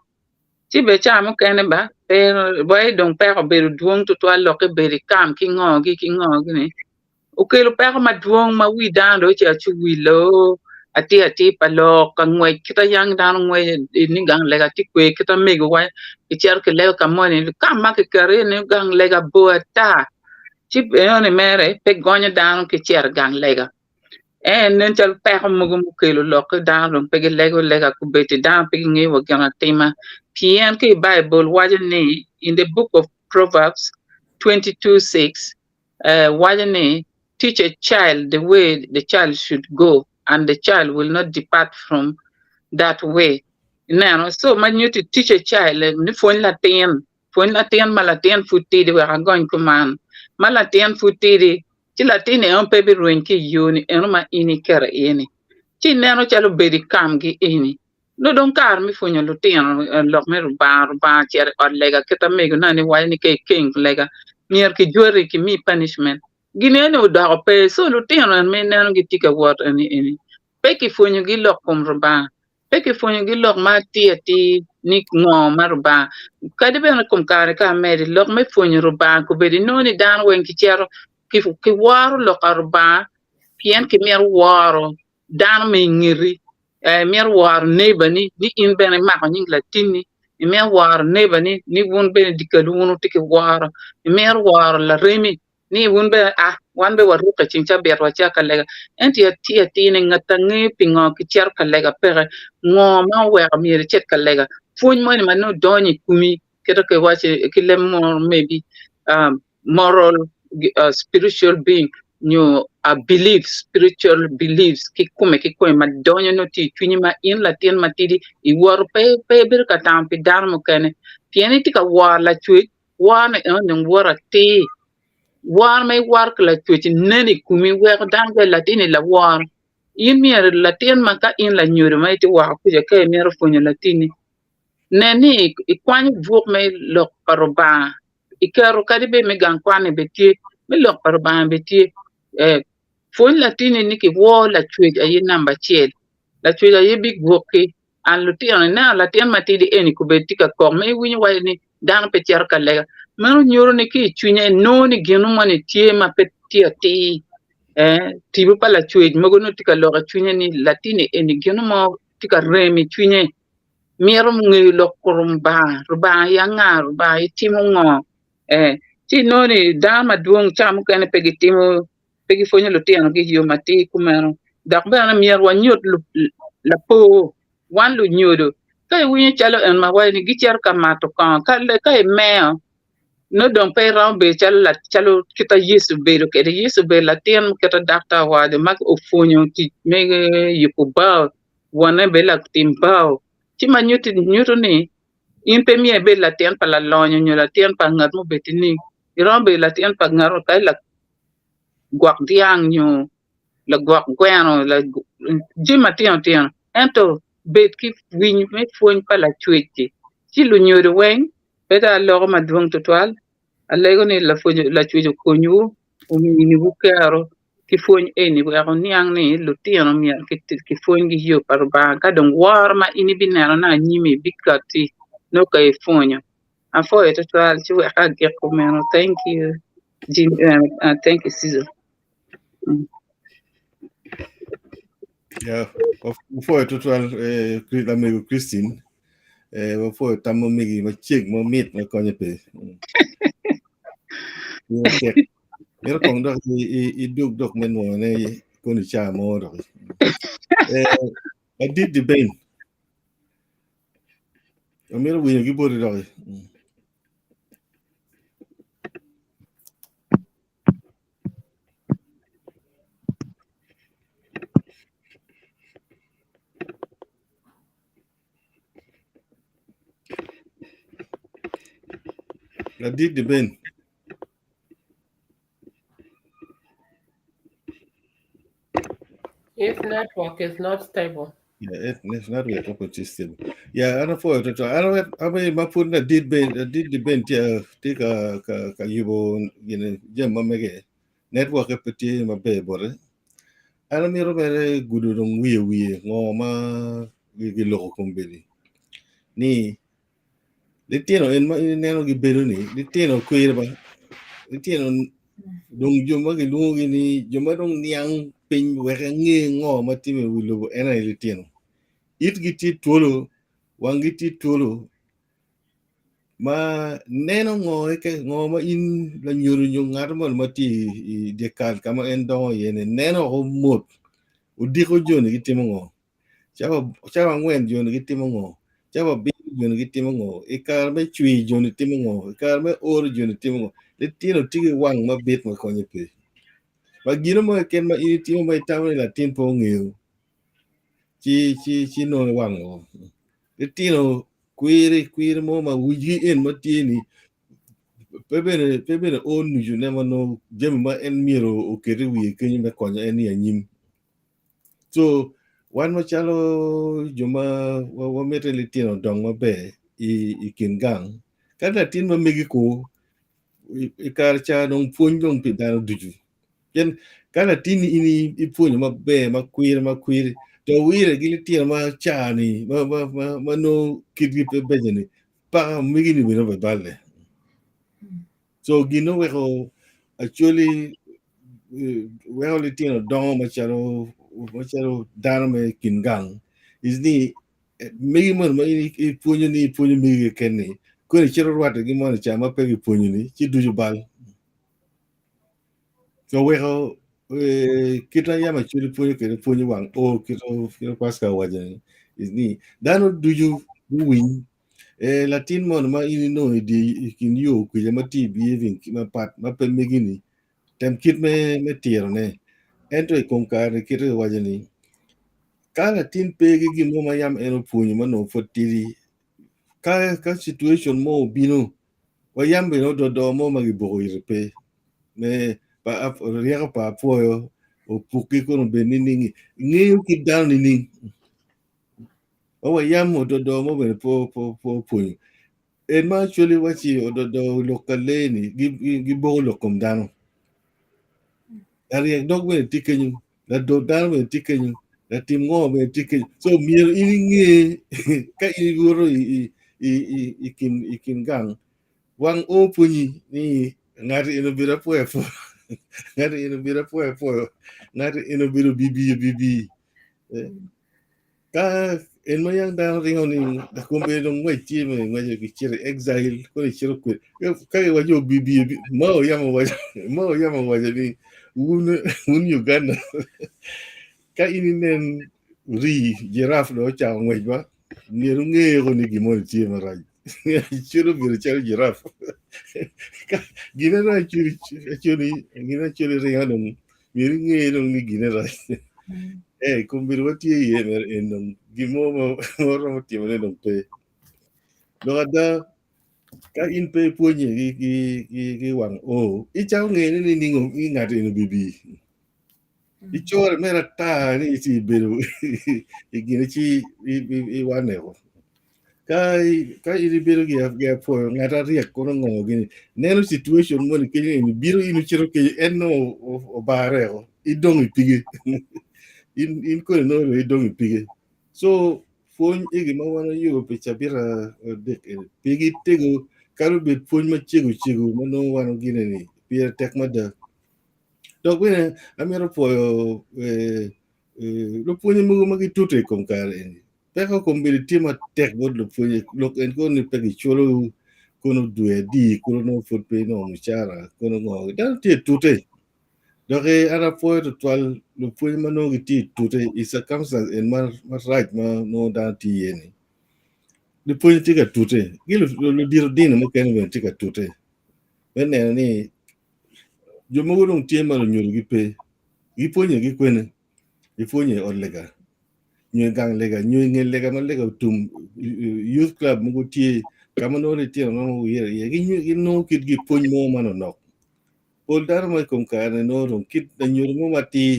ci bene ca mukene ba pe wai dong peko obedo dwong tutwal lokke bedo i kam ki ngo gi ki ngo gini. Okelo peko madwong ma wi dano dong ocito ci owilo atir atir pa lok ka ngwec kit ma yang dano ngweco ni gang lega tye kwe kit ma mego wa kicito kilego ka moni ka ma kiketo iye ni gang lega bor ata ci enoni mere pe gonyo dano ki cito i gang lega en nen calo peko mogo mukelo lok ki dano dong pe gilego lega kubedi dano pe gingeyo wa gin atima pien ki i Baibul waco ni in the book of Proverbs 22:6 waco ni, Teach a child the way the child should go, and the child will not depart from that way. Ineno? So ma nyutti teach a child ni pwony latin, pwony latin ma latin pud tidi wek agony kuman. Ma latin pud tidi, ci latin eno pe birweny ki i yo ni eno ma in iketo iye ni. Ci ineno calo bedo i kamgi eni. Nongo dong kare me pwonyo lutino lok me Rubanga, Rubanga cito i ot lega kit amego-na ni waco ni ka ikeng lega myero kijweri kimi punishment. Gin eni odoko pe so lutino eni ma ineno gitye ka wot eni eni pe kipwonyogi lok kom Rubanga, pe kipwonyogi lok ma atir atir ni ngo ma Rubanga kadi bene kom kare ka amedi lok me pwonyo Rubanga kobedo inongo ni dano weng gicito kiworo lok pa Rubanga pien kimito woro dano ma ingeti Imito woro neighbor ni ni in bene imako nying latinni, imito woro neighbor ni ni wun bene dyekal wun wutye ki woro, imito woro laremi ni wun bene ah wan bene warukke i ceng cabit wacito ka lega. Ento i atir atir ni ngat a ngeyo pingo kicito ka lega peke, ngo ma oweko myero icit ka lega, pwony moni ma nongo donyo i komi kit ma kiwaco ki leb munu maybe moral spiritual being nyo belief spiritual beliefs kikome kikome ma donyo nongo tye i cwinyi ma in latin matidi iwoto pe pe ibedo ka tamo pi dano mukene pien itye ka woro lacwec woro ni eno dong woto atir woro ma iworo ki lacwec nen i komi weko dano gwaci latin-ni laworo in myero latin ma ka in lanyodo ma itye woko kuca ka imito pwonyo latinni. Nen ni ikwanyo buk me lok pa Rubanga iketo kadi bed me gang kwan-ni bene tye, me lok pa Rubanga bene tye. Eh, pwony latinni ni kiwor Lacwec aye namba acel. Lacwec aye bigwoki. An lutino ineno latin matidi eni kobedo tye ka kok ma iwinyo waco ni dano pe cito ka lega. Meno nyuto ni ki i cwinye enongo ni gin moni tye ma pe tye atir. Eh, tipo pa Lacwec mogo nongo tye ka lok i cwinye ni latinni eni gin mo tye ka rem i cwinye. Mito ngeyo lok kom Rubanga, Rubanga aye anga, Rubanga aye timo ngo. Eh, ci inongo ni dano madwong ca mukene pe gitimo, pe gipwonyo lutinogi i yo matir kumeno. Dok bene myero wanyut lapor, wan lunyodo, ka iwinyo calo en ma waco ni gicito ka mato kongo, ka imeo, nongo dong pe iromo bedo calo calo kit ma Yecu obedo kwede. Yecu obedo latin ma kite daktar owaco ma opwonyo tic me yubo bao, wonne bene latim bao. Ci ma nyuto ni in pe myero ibed latin pa lalonyo nyo latin pa ngat ma obedo nining, iromo bedo latin pa ngat ma kadi lagwok dyang nyo lagwok gweno jami matino tino ento bed ki winy me pwony pa lacwec-ci. Ci lunyodo weng pe dong aloko madwong tutwal alego ni lacwec okonywu ominiwu kero ki pwony eni wek wuniang ni lutino myero kipwonygi yo pa Lubanga ka dong woro ma in ibinenone anyim-mi bikatti nongo ka ipwonyo. Apwoyo tutwal ci wek agik kumeno. Thank you thank you Caesar. Yeah, wapwoyo tutwal eh, lamego Christine. Eh, wapwoyo tam ma megi macek mamit ma konye pe. Tek. Mito kong dok idug dok me nwongone koni ca mo dok. Eh, ladit di Ben. Amito winyo ki boti dok. Ladit di Ben. His network is not stable. Yeah, it, it's not work up system. Yeah, ana fo to to ana abe ma pud na dit ben dit di ben tia ti ka ka ka yubo gine jem ma mege network e pe tye maber bote. An amito mere gudo dong wiye wiye ngo ma giloko kombeddi ni litino en ma ineno gibedo ni litino kwir ba litino dong jo ma gilwongogi ni jo ma dong niang piny wek ange ngo ma timme i wi lobo en aye litino itgi tye twolo wanggi tye twolo ma neno ngo keken ngo ma in lanyodo nyo ngat mo ma tye i dyekal ka ma en dongo iye ni neno woko mot odiko joni gitimo ngo Cawa angwen joni gitimo ngo? Cawa abiro joni gitimo ngo? I kare me cwir joni timo ngo? I kare me oro joni timo ngo? Litino tye ki wang mabit ma konyo pe. Ma gino mo keken ma in itimo ma itamo ni latin pe ongeyo ci ci ci nongo iwang woko. Litino kwiri kwiri mo ma wigi en ma tye ni pe bene pe bene o nucu ne ma nongo jami ma en myero oket i wiye kenyo me konyo en i anyim. So wan macalo jo ma wamito ni litino odong maber i kin gang, ka latin ma megi ko i kare ca dong pwony dong pi dano ducu. Pien ka latinni in ipwonyo maber makwiri makwiri to wire ki litino ma ca-ni ma nongo kitgi pe beco-ni paka megi-ni bene obiballe. So gin oweko actually weko litino dongo macalo macalo dano me kin gang is ni megi moni ma in ipwonyo ni ipwonyo megi keken ni koni icito rwatte ki moni ca ma pe gipwonyo ni ci ducu bal. So weko kit ma yam actually pwonyo kwede pwonyo wang o kit ma Pascal owaco ni is ni dano ducu guwiny Eh, latin moni ma in inongo i dye i kin yo kwija ma tye i behaving mapat ma pe megi-ni, tem kit me, me tirone. Ento i kom kare-ni kite kiwaco ni, ka latin pe ki gin mo ma yam en opwonyo ma nongo pud tidi, ka, ka situation mo obino, wa yam bene ododo mo ma kibuko ite pe. Me, pa, ryeko pa apwoyo opuki kono obed nining-ngi? Ingeyo kit dano nining? Ma wa yam ododo mo bene po po po opwonyo. En ma actually waci ododo lok ka lee ni giboko lok kom dano. Laryek dog bene tye kenyo, ladot dano bene tye kenyo, latim ngo bene tye kenyo. So myero in inge ka in iwoto i i i i kin i kin gang wang o pwonyi ni ngati eni obedo apwoyo apwoyo ngati eni obedo apwoyo apwoyo ngati eni obedo bibi bibi. Ka en ma yang dano ringo ni lakombe dong ngwec tye me ngwec gicito i exile koro icito kwede ka giwaco obibi Mao yam owaco Mao yam owaco ni wun wun Uganda ka in inen rii giraffe dong ocako ngwec ba myero wunge ko ni gin moni tye marac cwiny obedo calo giraffe gine rac actually gine actually ringo dong myero inge dong ni gine rac eh kombeddi watye iye mere en dong gin mo ma waromo timone dong pe lok ada ka in pe ipwonye ki, ki, ki, ki wang o icako ngene ni ningo ni ngat eni obibi icore mere ata ni ci ibedo i gine ci iwaneko Ka ka in ibedo gi gi apwoyo ngat aryek kono ngo gini neno situation moni kenyo eni biro in ocito kenyo en nongo obare o idong i pige in in koni nongo dong idong i pige so pwony egi ma wan wayubo pi cabit adek eni pigi tego kadi obed pwony macego cego ma nongo wan gine ni pire tek mada dok bene amito pwoyo eh, eh, lupwonye mogo ma gitute i kom kare eni Peko kombeddi tye matek bot lupwonye lok en kono ni pe giculo kono dwe adi kono nongo pud pe inongo mucara kono ngo dano tye itute dok an apwoyo tutwal lupwonye ma nongo gitye itute i circumstance en marac ma nongo dano tye iye ni lupwonye tye ka tute ki ludito dini mukene bene tye ka tute me neno ni jo mogo dong tye ma lunyodogi pe gipwonye ki kwene gipwonye i ot lega nyo i gang lega nyo i nge lega ma lega otum youth club mogo tye ka ma nongo litino romo wire iye ginongo kitgi pwony mo manonok pol dano ma i kom kare ni nongo dong kit lanyodo mo matir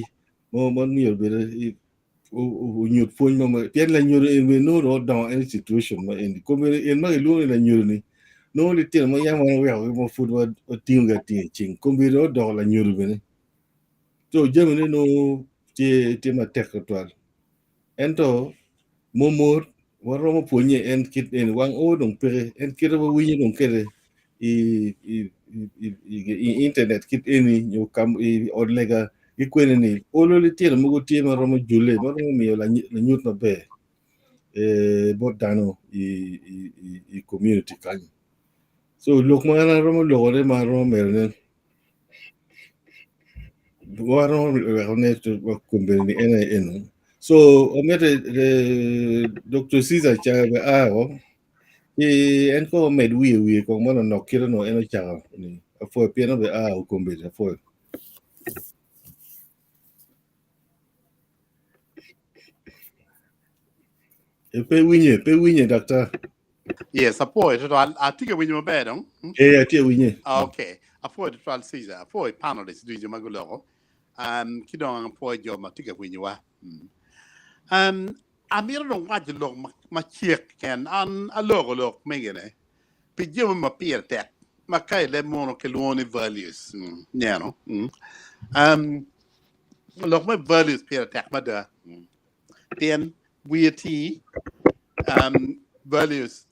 mo ma myero bed onyut pwony mo pien lanyodo en bene nongo dong odongo en i situation ma eni kome en ma gilwongo ni lanyodo ni nongo litino ma yam wan wawekogi ma pud watingogi atinga i cing kome dong odoko lanyodo bene So jamine nongo tye tye matek tutwal. Ento momot waromo pwonye en kit eni wang o dong peke en kite wawinyo dong kede i i i i i internet kit eni nyo kam i ot lega ki kwene ni olo litino mogo tye ma romo jule ma romo miyo lanyut maber eh, bot dano i i i i community kany. So lok ma an aromo lokone ma aromo medone waromo weko ne kombeddi ni en aye eno. So omyero Dr. Caesar ca be ao ci en ko omed wiye wiye kong manonok kite no en ocako ni apwoyo pien obe ao kombeddi apwoyo. E pe winye, pe winye daktar. Yes, apwoyo tutwal. Atye ka winyo maber dong. Eh, atye winye. Okay. Apwoyo tutwal Caesar. Apwoyo panelists ducu ma guloko. Um, ki dong apwoyo jo ma tye ka winyowa. Mm. Um, amito dong waco lok macek keken. An aloko lok megine pi jami ma pire tek ma ka i leb munu kilwongo ni values. Mm. Neno. Mm. Um, lok me values pire tek mada. Mm. Pien wiye ti um, values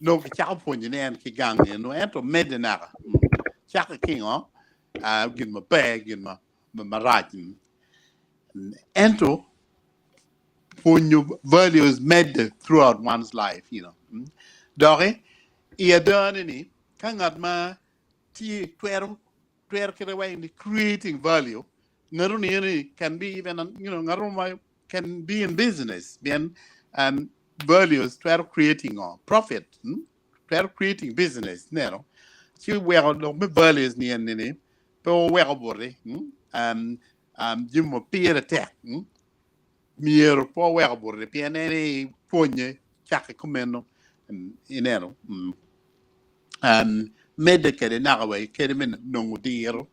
nongo kicako pwonyo ni en ki gang eno ento medde naka mm. cako ki ngo uh, gin maber gin ma marac mm. ento pwonyo values medde throughout one's life you know mm. doki i adane ni ka ngat ma tye twero twero kite wai ni creating value ngato ni ni can be even you know ngato ma can be in business then um, values twero creating oh, profit hmm? twero creating business neno ci weko lok me values ni en ni pe oweko boti hmm? um, um, jami ma pire tek hmm? myero pe oweko boti pien en i pwonye cake kumeno hmm, ineno hmm. um, medde kede naka wa kede me nongo diro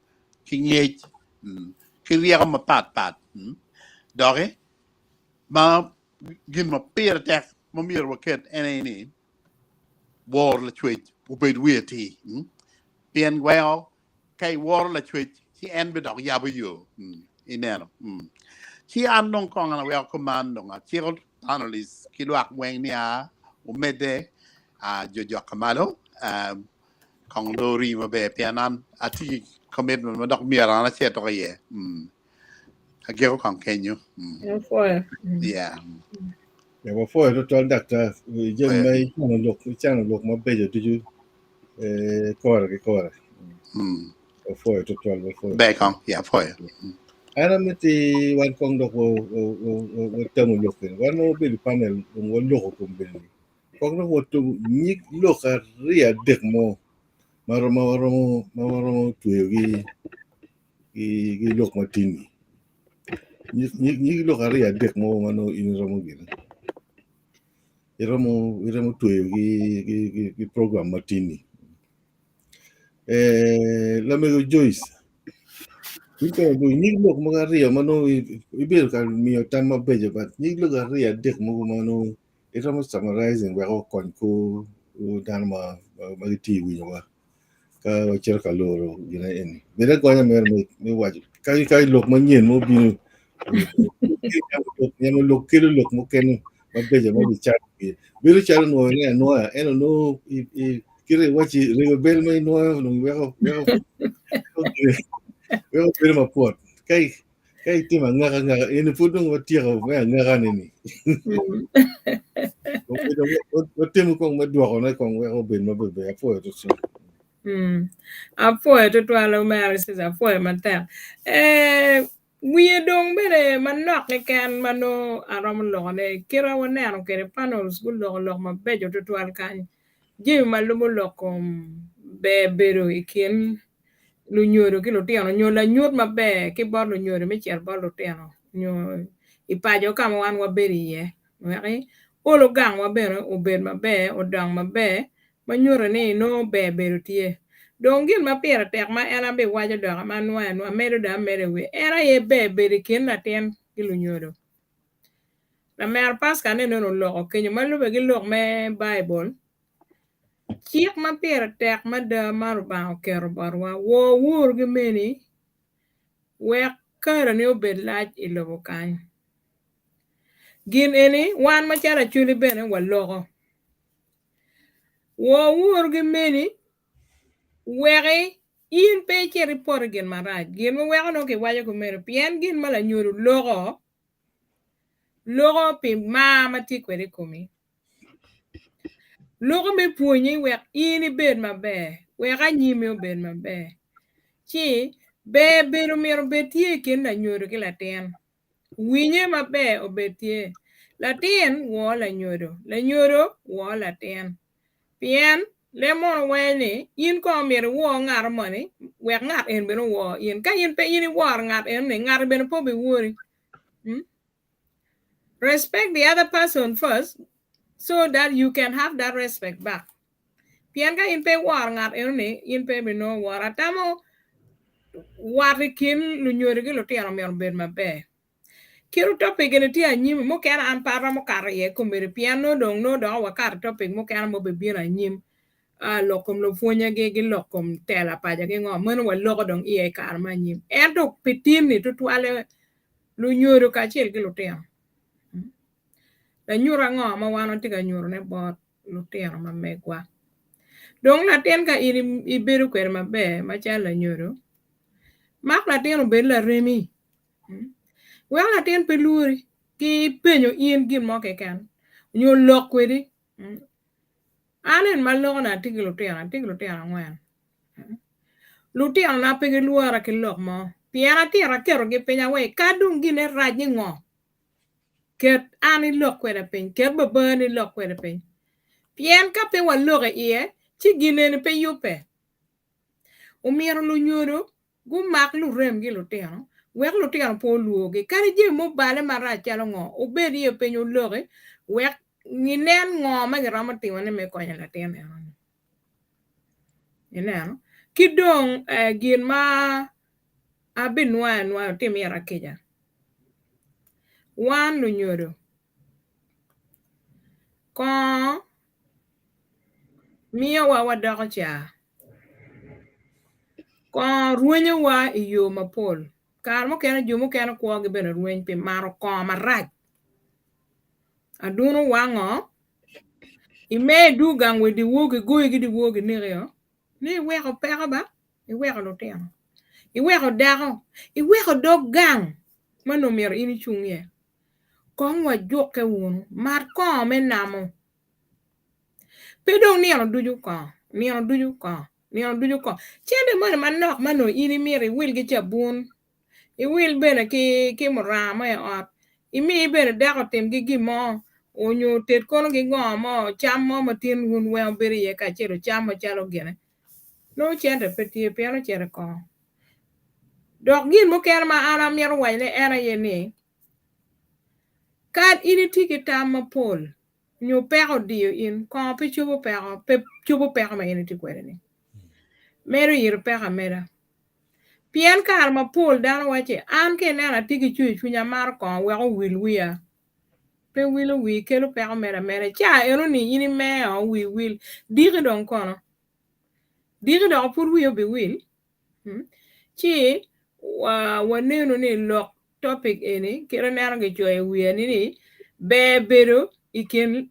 ki ngec mm, ki ryeko mapat pat mm. Doki ma gin ma pire tek ma myero waket en aye ni woro lacwec obed wiye atir. Pien weko ka iworo lacwec ci en bidok yabo yo ineno. Ci an dong kong an aweko kuman dong aciko panelists ki lwak weng ni a omedde jo jok ka malo kong dong ori maber pien an atye ki commitment ma dok myero an acit dok iye. Agiko kong kenyo. Apwoyo. Yeah. Ya wapwoyo tutwal daktar jami ma icano lok icano lok mabeco ducu eh, kore ki kore. Wapwoyo tutwal wapwoyo. Ber kong, ya apwoyo. An amiti wan kong dok watamo lok kene. Wan ma wabedo i panel dong waloko kom bene ni. Kong dok watugo nyig lok aryo adek mo ma waromo ma waromo tweyo gi gi lok matini. Nyig lok aryo adek mo ma nongo in iromo gine. Iromo iromo tweyo gi gi gi program matini. Eh, lamego Joyce, in kono dong nyig lok mogo aryo ma nongo ibedo ka miyo tam mabeco but nyig lok aryo adek mogo ma nongo iromo summarizing wek okony kor dano ma ma gitye i winyowa ka wacito ka loro gine eni. Bed agonya mere me waco ka ka lok manyen mo obino nyamo lok kelo lok mukene mabeco ma gicamo bedo calo nwoyo ni anwoya ento nongo kite iwaci rego bel ma inwoyo dong weko weko weko bedo mapwot ka ka itimo angaka angaka eni pud dong watyeko me angaka ni ni watimo kong me dwokone kong wek obed maber apwoyo tutwal. Apwoyo tutwal omera Cesar apwoyo matek. Eh, Wiye dong bene manok keken ma nongo aromo lokone kite ma waneno kwede panels guloko lok mabeco tutwal kany jami ma lubo lok kom ber bedo i kin lunyodo ki lutino nyo lanyut maber ki bot lunyodo me cito bot lutino nyo i paco ka ma wan wabedo iye wek olo gangwa bene obed maber odong maber ma nyuto ni nongo ber bedo tye. Dong gin ma pire tek ma en abiwaco doki ma anwoyo anwoya amedo dong amedo i wiye en aye ber bedo i kin latin ki lunyodo. Lamera Pascal ni nongo oloko kenyo ma lube ki lok me Baibul, cik ma pire tek mada ma Lubanga oketo botwa, wor wuru ki meni wek kareni obed lac i lobo kany. Gin eni wan macalo Acholi bene waloko. Wor wuru ki meni weki in pe icit ipot i gin marac. Gin ma weko nongo kiwaco kumeno pien gin ma lanyodo loko, loko pi mar ma tye kwede i komi. Loko me pwonyi wek in ibed maber, wek anyimmi obed maber. Ci ber bedo myero obed tye i kin lanyodo ki latin. Winye maber obed tye. Latin wor lanyodo, lanyodo wor latin. Pien leb mono waco ni in kong myero iwor ngat moni wek ngat eni bene owor in. Ka in pe in iworo ngat eno-ni, ngat bene pe obiwori. Hmm? Respect the other person first so that you can have that respect back. Pien ka in pe iworo ngat eno-ni, in pe ibinongo woro. Atamo wat i kin lunyodo ki lutino myero obed maber. Kit topic eni tye anyim, mukene an pe aromo kato iye kombeddi pien nongo dong nongo dok wakato i topic mukene ma obibino anyim lok kom lupwonyegi ki lok kom tela paco ki ngo meno waloko dong iye i kare me anyim. Ento pi tin-ni tutwalle lunyodo kacel ki lutino. Lanyut ango ma wan watye ka nyutone bot lutino ma megwa. Dong latin ka in ibedo kwede maber macalo lanyodo, mak latin obed laremi. Wek latin pe lwori ki penyo in gin mo keken nyo lok kwedi. An en ma aloko ni atye ki lutino, atye ki lutino angwen. Lutinona pe gilwora ki lok mo pien atito aketogi piny aweko ka dong gine rac ni ngo Ket an ilok kweda piny, ket babani ilok kwede piny. Pien ka pe waloko iye, ci gin eni pe yubbe. Omyero lunyodo gumak lurem ki lutino wek lutino pe olworgi. Kadi jami mubale marac calo ngo, wubed iye piny wuloki wek ginen ngo ma giromo timone me konyo latin enoni. Ineno? Ki dong gin ma abinwoyo anwoya wutim ira kica. Wan lunyodo. Kongo miyowa wadoko caa. Kongo rwenyowa i yo mapol. Kare mukene jo mukene kwogi bene rweny pi mato kongo marac. Aduno wango, imer idwogo gang wa i dyewor kigoyi ki dyewor kinekio, ni iweko peko ba, iweko lutino, iweko dako, iweko dog gang ma nongo myero in icung iye. Kong wajukke wunu, mat kongo me namo. Pe dong nino ducu kongo, nino ducu kongo, nino ducu kongo. Cente moni manok ma nongo in imito iwil ki cabun, iwil bene ki ki muranga mo i ot, imi bene dako otim ki gin mo, onyo oted kono ki ngo mo, cam mo ma tin wun weng wubedo iye kacel wucam macalo gine. Nongo cente pe tye pien ocito i kongo. Dok gin mukene ma an amito wacone en aye ni, Kad in itye ki tam mapol nyo peko odiyo in, kongo pe cobo peko, pe cobo peko ma in itye kwede-ni. Medo iro peko ameda. Pien kare mapol dano wacci, an ka ineno atye ki cwercwiny amaro kongo wek owil wiya. Pe wilo wii, kelo peko medo ameda. Ca enoni in imeo wii wil, diki dong kono? Diki dok pud wii obiwil? Ci waneno ni lok topic eni kit aneno kicoyo i wiye ni ber bedo i kin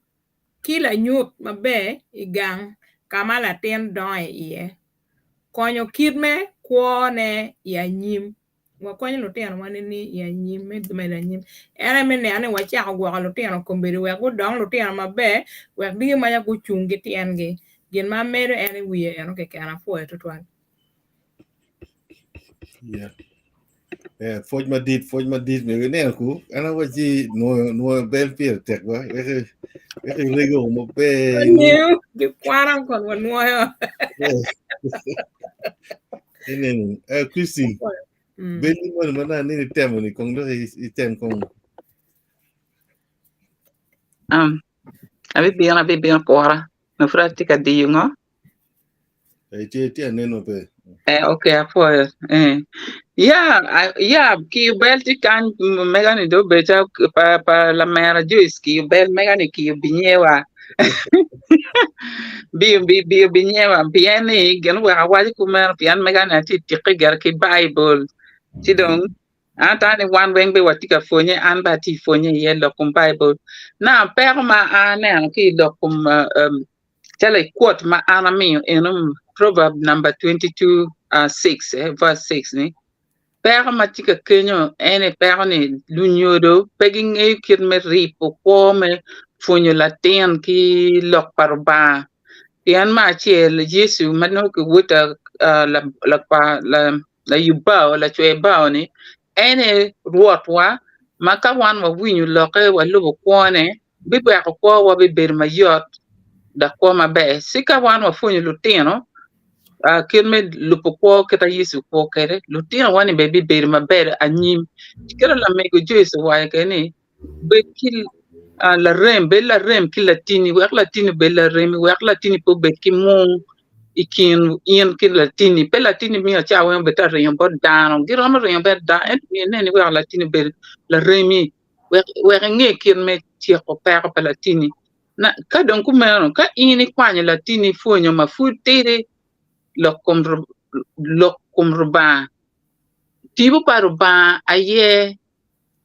ki lanyut maber i gang ka ma latin dongo iye konyo kit me kwone i anyim. Wakonyo lutinowa nining i anyim me medo anyim? En aye me neno ni wacako gwoko lutino kombeddi wek gudong lutino maber wek diki maca gucung ki tyengi. Gin ma amedo en i wiye eno keken apwoyo tutwal. Yeah. Eh, pwoc madit, pwoc madit mego ineno ku an awacci nwoyo nwoyo bel pire tek ba wek wek irego maber. Angeyo gikwana kon wanwoyo. Ineno, eh, Christine, bel moni ma nani itemo ni kong dok item kong. Um, abibino abibino kura. Ma pud atye ka diyo ngo? Eh, tye tye aneno pe. Eh, okay, apwoyo. Eh. Ya, ya, kiyo bel tye kany mega ni do bedo calo pa, pa lamera Joyce kiyo bel mega ni kiyo binyewa. Bi bi bi binyewa pien ni gin oweko awaco kumeno pien mega ni atye tikke gire ki Baibul. Ci dong an atamo ni wan weng bene watye ka pwonye an bene atye ka pwonye iye lok kom Baibul. Now peko ma aneno ki i lok kom um, calo i quote ma an amiyo eno Proverb number 22 uh, 6 eh, verse 6 ni peko ma tye ka kenyo en aye peko ni lunyodo pe gingeyo kit me ribo kwo me pwonyo latin ki lok pa Rubanga pien me acel Yecu ma nongo kiwota layub bao lacwe bao ni en aye Rwotwa ma ka wan wawinyo lokke walubo kwone biweko kwowa bibedo mayot dok kwo maber. Ci ka wan wapwonyo lutino kit me lubo kwo kit ma Yecu okwo kwede, lutinowa-ni bene bibedo maber anyim. Kit ma lamego Joyce owaco kwede ni, bed ki larem, bed larem ki latinni, wek latinni obed laremi, wek latinni pe obed ki mung i kin in ki latinni. Pe latinni miyo ca weng obed ka ringo bot dano, giromo ringo bot dano ento myero inen ni weko latinni obedo laremi. Wek wek inge kit me tyeko peko pa latinni. Na, ka dong kumeno, ka in ikwanyo latinni ipwonyo ma pud tidi lok kom lok kom Rubanga, tipo pa Rubanga aye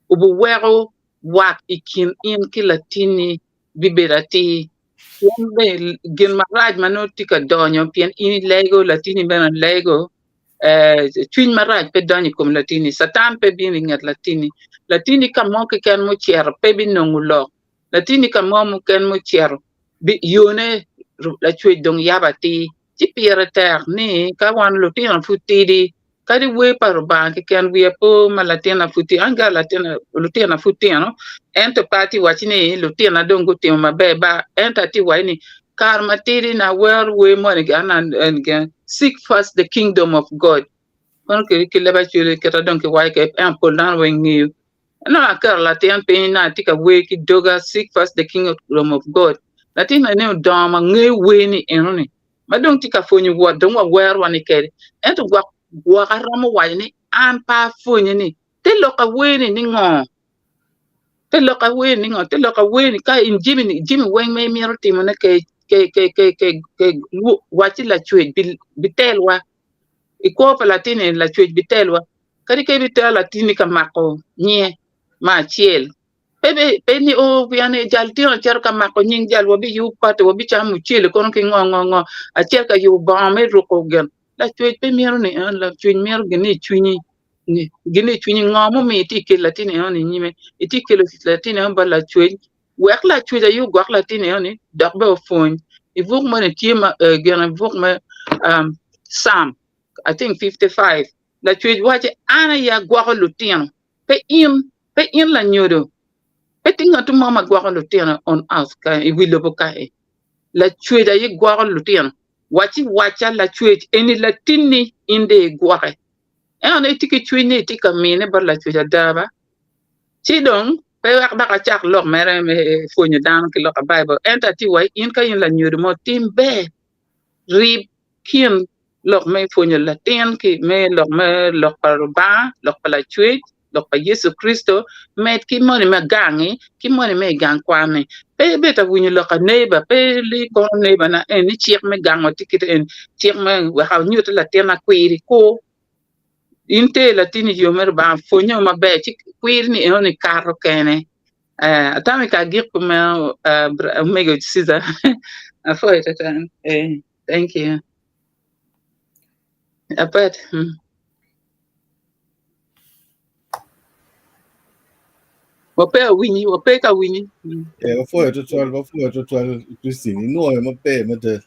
obiweko wat i kin in ki latinni bibedo atir. Pien bene gin marac ma nongo tye ka donyo pien in ilego, latinni bene lego, cwiny marac pe donyo i kom latinni, Catan pe bino i nget latinni. Latinni ka mo keken mucito pe binongo lok, latinni ka mo mukene mucito yone Lacwec dong yabo atir. Ci pire tek ni ka wan lutino pud tidi, kadi wer pa Rubanga keken wiya po ma latinna pud tidi, an gara lutina pud tino ento pe atye waci ni lutina dong gutimo maber ba ento atye waci ni kare matidi na awero wer moni seek first the kingdom of God kono ki leb acwali kita dong kiwaco kwede ento pol dano weng ngeyo nongo aketo latin piny nongo atye ka wer ki doga seek first the kingdom of God latin eni odongo ma ngeyo wer ni enoni ma dong tye ka pwonyo wot dong wawero wa ni kede ento gwok gwok aromo waco ni an pe apwonye ni te lok awer ni ni ngo? Te lok awer ni ngo te lok awer ni ka in jami ni jami weng ma imito timo ne ke ke ke ke ke ke wacci lacwec bitelwa i kwo pa latin eni lacwec bitelwa kadi ka ibitero latinni ka mako nyinge me acel pe be pe ni o pien ni jal tino cito ka mako nying jal wabiyubo pati wabicamo mucele kono ki ngo ngo ngo acel ka yubo bongo me ruko gin lacwec pe mito ni eno lacwec mito gin ni i cwinyi ni gin ni i cwinyi ngo mumiyo itye kelo latin eno ni inyime itye kelo latin eno bot lacwec wek lacwec aye ogwok latin eno ni dok bene opwony i buk moni tye ma gin i buk me Psalm I think 55 lacwec waco an aye agwoko lutino pe in pe in lanyodo pe tye ngat mo ma gwoko lutino on earth ka i wi lobo kae lacwec aye gwoko lutino wacci wacca lacwec eni latinni in dong igwoke ento nongo itye ki cwiny ni itye ka mine bot lacwec ada ba ci dong pe wek dok acak lok mere me pwonyo dano ki lok pa Baibul ento atye wa in ka in lanyodo mo tim ber rib kin lok me pwonyo latin ki me lok me lok pa Lubanga, lok pa Lacwec, lok pa Yecu Kricito, med ki moni me gangi ki moni me i gang kwan-ni. Pe ibed ka winyo lok pa neighbor, pe ili kono neighbor na eni cik me gangwa tye kite eni, cik me wek anyutte latinna kwiri kur. In ter latinni i yo me Lubanga, pwonye maber ci kwiri-ni enoni kato kene. Eh, atamo i ka agik kumeno, uh, omego Caesar. Apwoyo twatwal. Eh, thank you. Apet. Mm. Wape awinyi, wape ka winyi. Mm. Eh, wapwoyo twatwal, wapwoyo twatwal Christine. Inwoyo maber mada.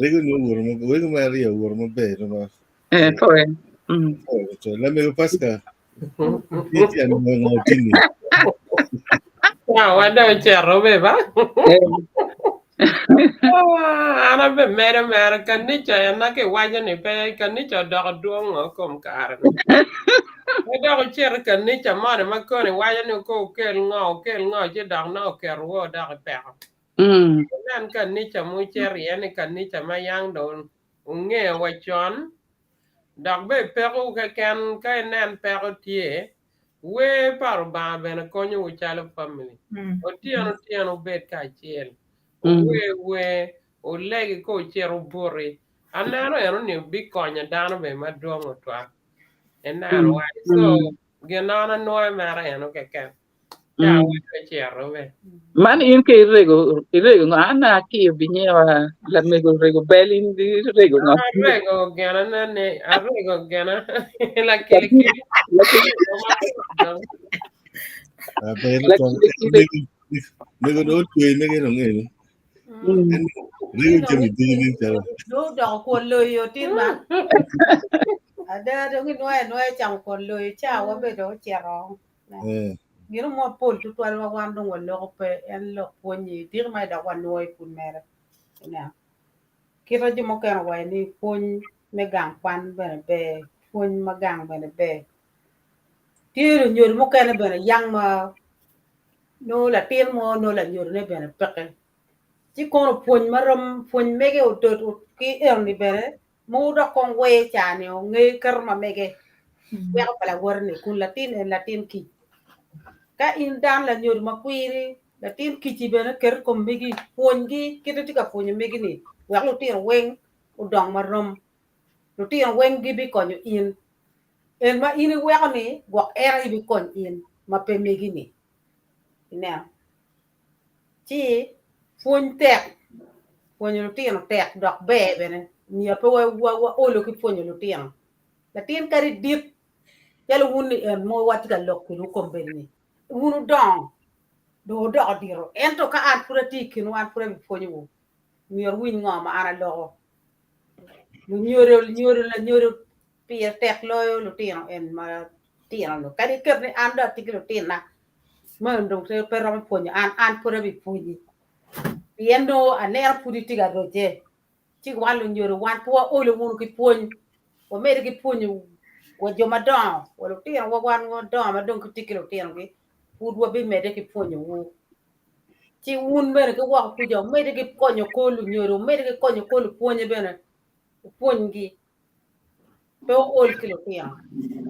Rego ni owuoro maber, wego me ariyo owuoro maber. No, Eh, pwoyo. Mm. wapwoyo twatwal. Lamego Pascal, tye anwoyo ngo tini. Wa dong ocito be ba. Eh. Ah, an abe medo mere kanica en na kiwaco ni pe kanica odoko dwong o kom kare ni. Pe dok ocito i kanica moni ma koni waco ni ko okel ngo okel ngo ci dok nongo oketo wo dok i peko. Mm. Inen kanica ma wucito iye ni kanica ma yang dong wungeyo wa con dok be pekowu keken ka inen peko tye wer pa Rubanga bene konyowu calo family. Otyeno otyeno wubed kacel, wuwer wer, wulegi ka wucito wubuti. Aneno eno ni bikonyo dano bene madwong otwal. Ineno wai. So gin ma an anwoyo mere eno keken. Ca wek ocito be. Man in ka irego irego ngo an akiyo binyewa lamego rego bel in irego ngo Arego gena ne arego gena lakilikili. Aber twatwal. Mego dong otwe mege dong eni. Rego jami ducu nen calo. Dong odoko kwon loyo otin ba. Ada dong inwoyo anwoya camo kwon loyo ca wa be dong ocito. Eh. Gino mo pol tutwal ma wan dong waloko pe en lok pwony-nyi tiki ma dok wanwoyo pud mere. Ineno? Kita jo mukene owaco ni pwony me gang kwan bene ber, pwony ma gang bene ber. Tye lunyodo mukene bene yang ma nongo latin mo nongo lanyodone bene peke. Ci kono pwony marom pwony mege odot ki enoni bene Mogo dok kong wer ca-ni onge keto ma mege weko pa lawote-ni kun latin en latin kic. Ka in dano lanyodo ma kwiri, latin kic-ci bene ket i kom megi, pwonygi kit ma itye ka pwonyo megi-ni wek lutino weng odong marom. Lutino weng gibikonyo in. En ma in iweko-ni gwok en aye bikony in ma pe megi-ni. Ineno? Ci pwony tek, pwonyo lutino tek dok ber bene myero pe waolo ki pwonyo lutino. Latin kadi dit calo wun ni en ma watye ka lok kwedwu kombeddi-ni wun wudongo dong wudoko dito ento ka an pud atye i kinwu an pud abipwonyowu myero wuwiny ngo ma an aloko. Lunyodo lanyodo pire tek loyo lutino en ma tino-ni kadi iket ni an dong atye ki lutinna meno dong pe romo pwonyo an, an pud abipwonyi pien nongo aneno pud itye ka rocce ci wan lunyodo wan pe waolo wunu ki pwony wamedo ki pwonyo wa jo madongo wa lutino wa wan wadongo ma dong gitye ki lutinogi pud wabimedde ki pwonyowu ci wun bene ki woko kuca wumedde ki konyo kor lunyodo wumedde ki konyo kor lupwonye bene wupwonygi pe wuol ki lutino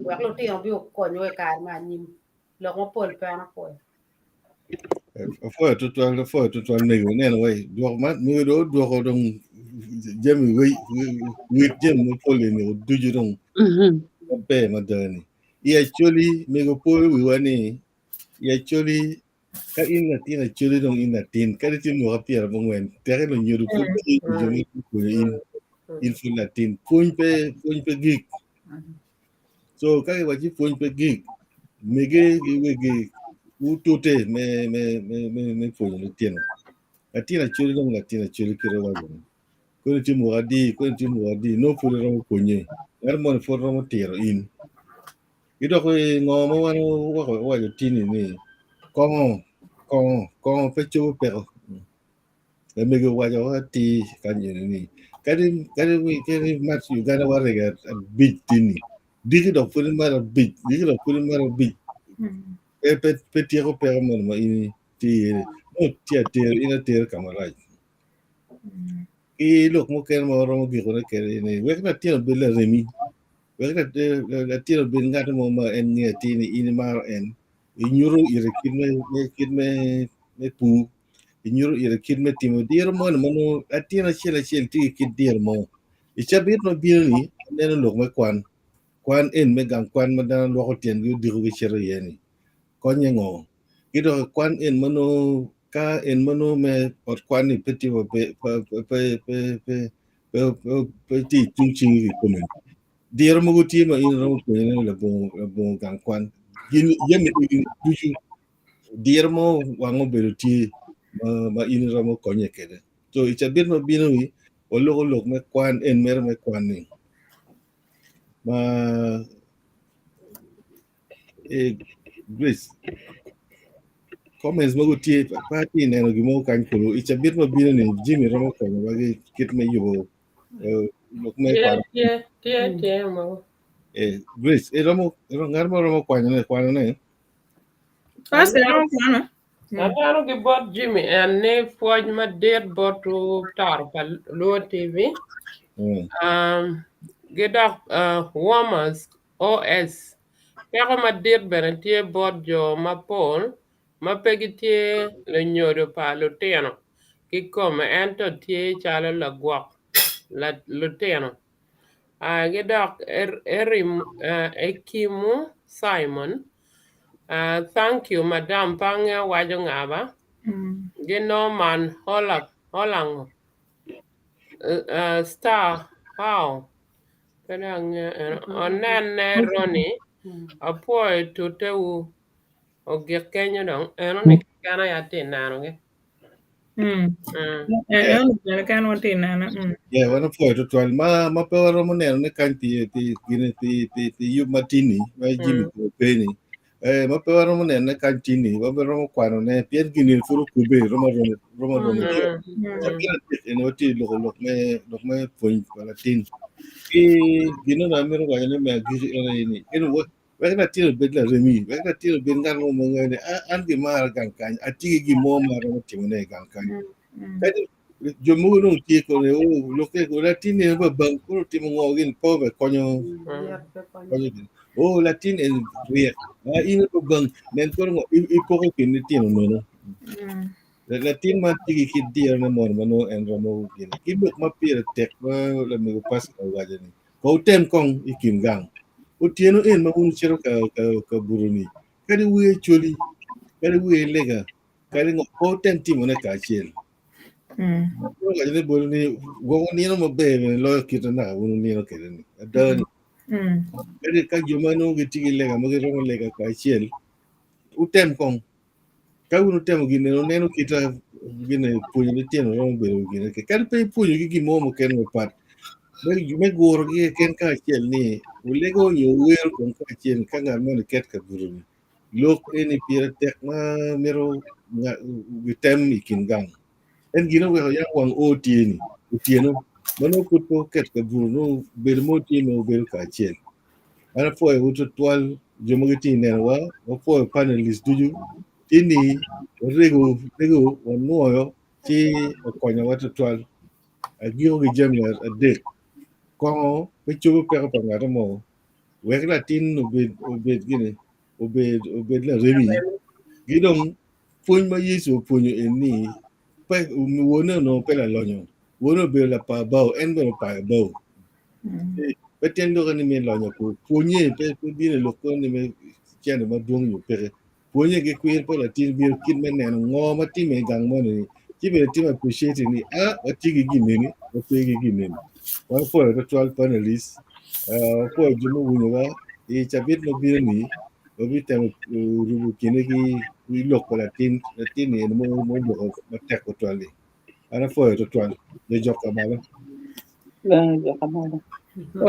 wek lutino obi okonywa i kare me anyim. Lok mapol pe an apwoyo. Apwoyo tutwal, apwoyo tutwal mego ineno wai dwoko ma mego dong odwoko dong jami wai wit jami mapol eni ducu dong maber mada ni. I Acholi mego poyo wiwa ni i Acholi ka in latin Acholi dong in latin kadi tye mwaka 90 teke lunyodo pud pe jo ma pwonyo in in pud latin pwony pe pwony pe gik. So ka kiwaco ni pwony pe gik, mege ki wegi wutute me me me me me pwonyo lutino. Latin acoli dong latin acoli kite waco ni koni tye mwaka adi, koni tye mwaka adi, nongo pud iromo pwonye. Ngat moni pud romo tiro in. Ki dok ngo ma wan wawaco tini ni kongo kongo kongo pe cobo peko. Lamego owaco atir kany eni ni kadi kadi kadi mac Uganda warego abic tini diki dok pud imato abic diki dok pud imato abic pe pe pe tyeko peko moni ma in itye iye ni nongo tye ater in ater ka marac. Ki lok mukene ma waromo gikone kwede ni wek latin obed laremi wek latin obed ngat mo ma en ngeyo atir ni in imaro en inyuto ite kit me kit me me pur. Inyuto ire kit me timo diro moni ma nongo latin acel acel tye ki kit diro mo. I cabit ma bino-ni, aneno lok me kwan. Kwan en me gang kwan ma dano lwoko tyengi odiko gicito iye-ni. Konye ngo? Ki dok kwan en ma nongo ka en ma nongo me ot kwan-ni pe tye maber pe pe pe pe pe pe tye i tung cingi kikome. Diro mogo tye ma in iromo pwonyone labongo labongo gang kwan. Gin jami egi ducu diro mo wang obedo tye ma, ma in iromo konye kwede. So i cabit ma bino-ni waloko lok me kwan en mere me kwan-ni ma eh, Grace comments mogo tye pe atye neno gin mo kany kulu i cabit ma bino ni Jimmy romo konyowa ki kit me yubo eh, lok me Tye kwan. tye tye tye mogo. Eh, Grace iromo ngat mo romo kwanyone kwanone Pastor romo kwano. Aneno ki bot Jimmy en ni pwoc madit bot taro pa Luo TV. Um, gi dok uh, Warmers OS. Peko madit bene tye bot jo mapol ma pe gitye lunyodo pa lutino kikome ento tye calo lagwok lutino. Uh, gi dok Erim, uh, Ekimu Simon. Uh, thank you madam pe angeyo waco nga ba. Gi Norman Hola, Holango. Uh, uh, Star how? Pe dong angeyo eno. Onene Ronnie. Apwoyo tutewu. Ogik kenyo dong. Eno ni keken aye atye nenogi. Eno bene keken watye neno. Yeah, wan opwoyo tutwal ma ma pe waromo neno ni kany pi pi gini pi pi pi yub matini ma Jimmy mm. pe ni eh ma pe waromo neno ni kany tini wa be romo kwano ne pien gini pud okube romo romo romo romo mm. En watye loko lok me lok me pwony pa latin ki gino na amito waco ni me agiki en aye ni en Wek latin obed laremi, wek latin obed ngat mo ma ngeyo ni an gimara gang kany, atye ki gin mo ma aromo timone i gang kany. Kadi jo mogo dong tye kone, oh, lokke ko latin ni ba bang koro timo ngo gin pe obe konyo konyo gin. Oh, latin en ryek, ah, in ba bang nen koro ngo ipoko kin litino nono. Latin man tye ki kit dirone mono ma nongo en romo gin. Ki lok ma pire tek ma lamego Pascal owaco ni, Ko wutem kong i kin gang. Otyeno en ma wun wucito ka, ka, ka buto-ni, kadi wer coli, kadi wer lega, kadi ngo, pe wutem timone kacel. Koro waco ni boti ni, gwoko nino maber bene loyo kit ma naka wun wunino kwede-ni. Ada ni, kadi ka jo ma nongo gitye ki lega ma giromo lega kacel, wutem kong. Ka wun wutemo gin eno, wuneno kit ma gin pwonyo litino romo bedo gin kadi pe ipwonyogi gin mo mukene mapat me gurogi keken kacel ni wulego nyo wuwero kong kacel ka ngat moni ket ka buto-ni. Lok eni pire tek ma mito gitem i kin gang. En gin oweko yam wang o tye ni otyeno ma nongo pud pe oket ka buto nongo bedo mo tye ma wubedo kacel. An apwoyowu tutwal jo ma gitye ka nenowa, wapwoyo panelist ducu tye ni warego rego wanwoyo ci okonyowa tutwal. Agiko ki jami adek kongo pe cobo peko pa ngat mo wek latin obed obed gini. obed obed laremi. Ki dong pwony ma Yecu opwonyo en ni pe wone onongo pe lalonyo, wone obedo lapa bao, en bene opayo bao. Pe tyen lokke ni me lonyo ku pwonye pe pe bino i lok kono ni me cente madwong nyo peke. Pwonye ki kwir pa latin bino kit me neno ngo ma timme i gang moni ni ci bene timo appreciate ni a watye ki gin eni wape ki gin eni. Wan pwoyo twatwal panelist, uh, wapwoyo jo muwinyowa i cabit ma bino ni wabitemo rubo kine ki lok pa latin latin ni en mo mo matek twatwal-li. An apwoyo twatwal, jojok ka malo. Jojok ka malo.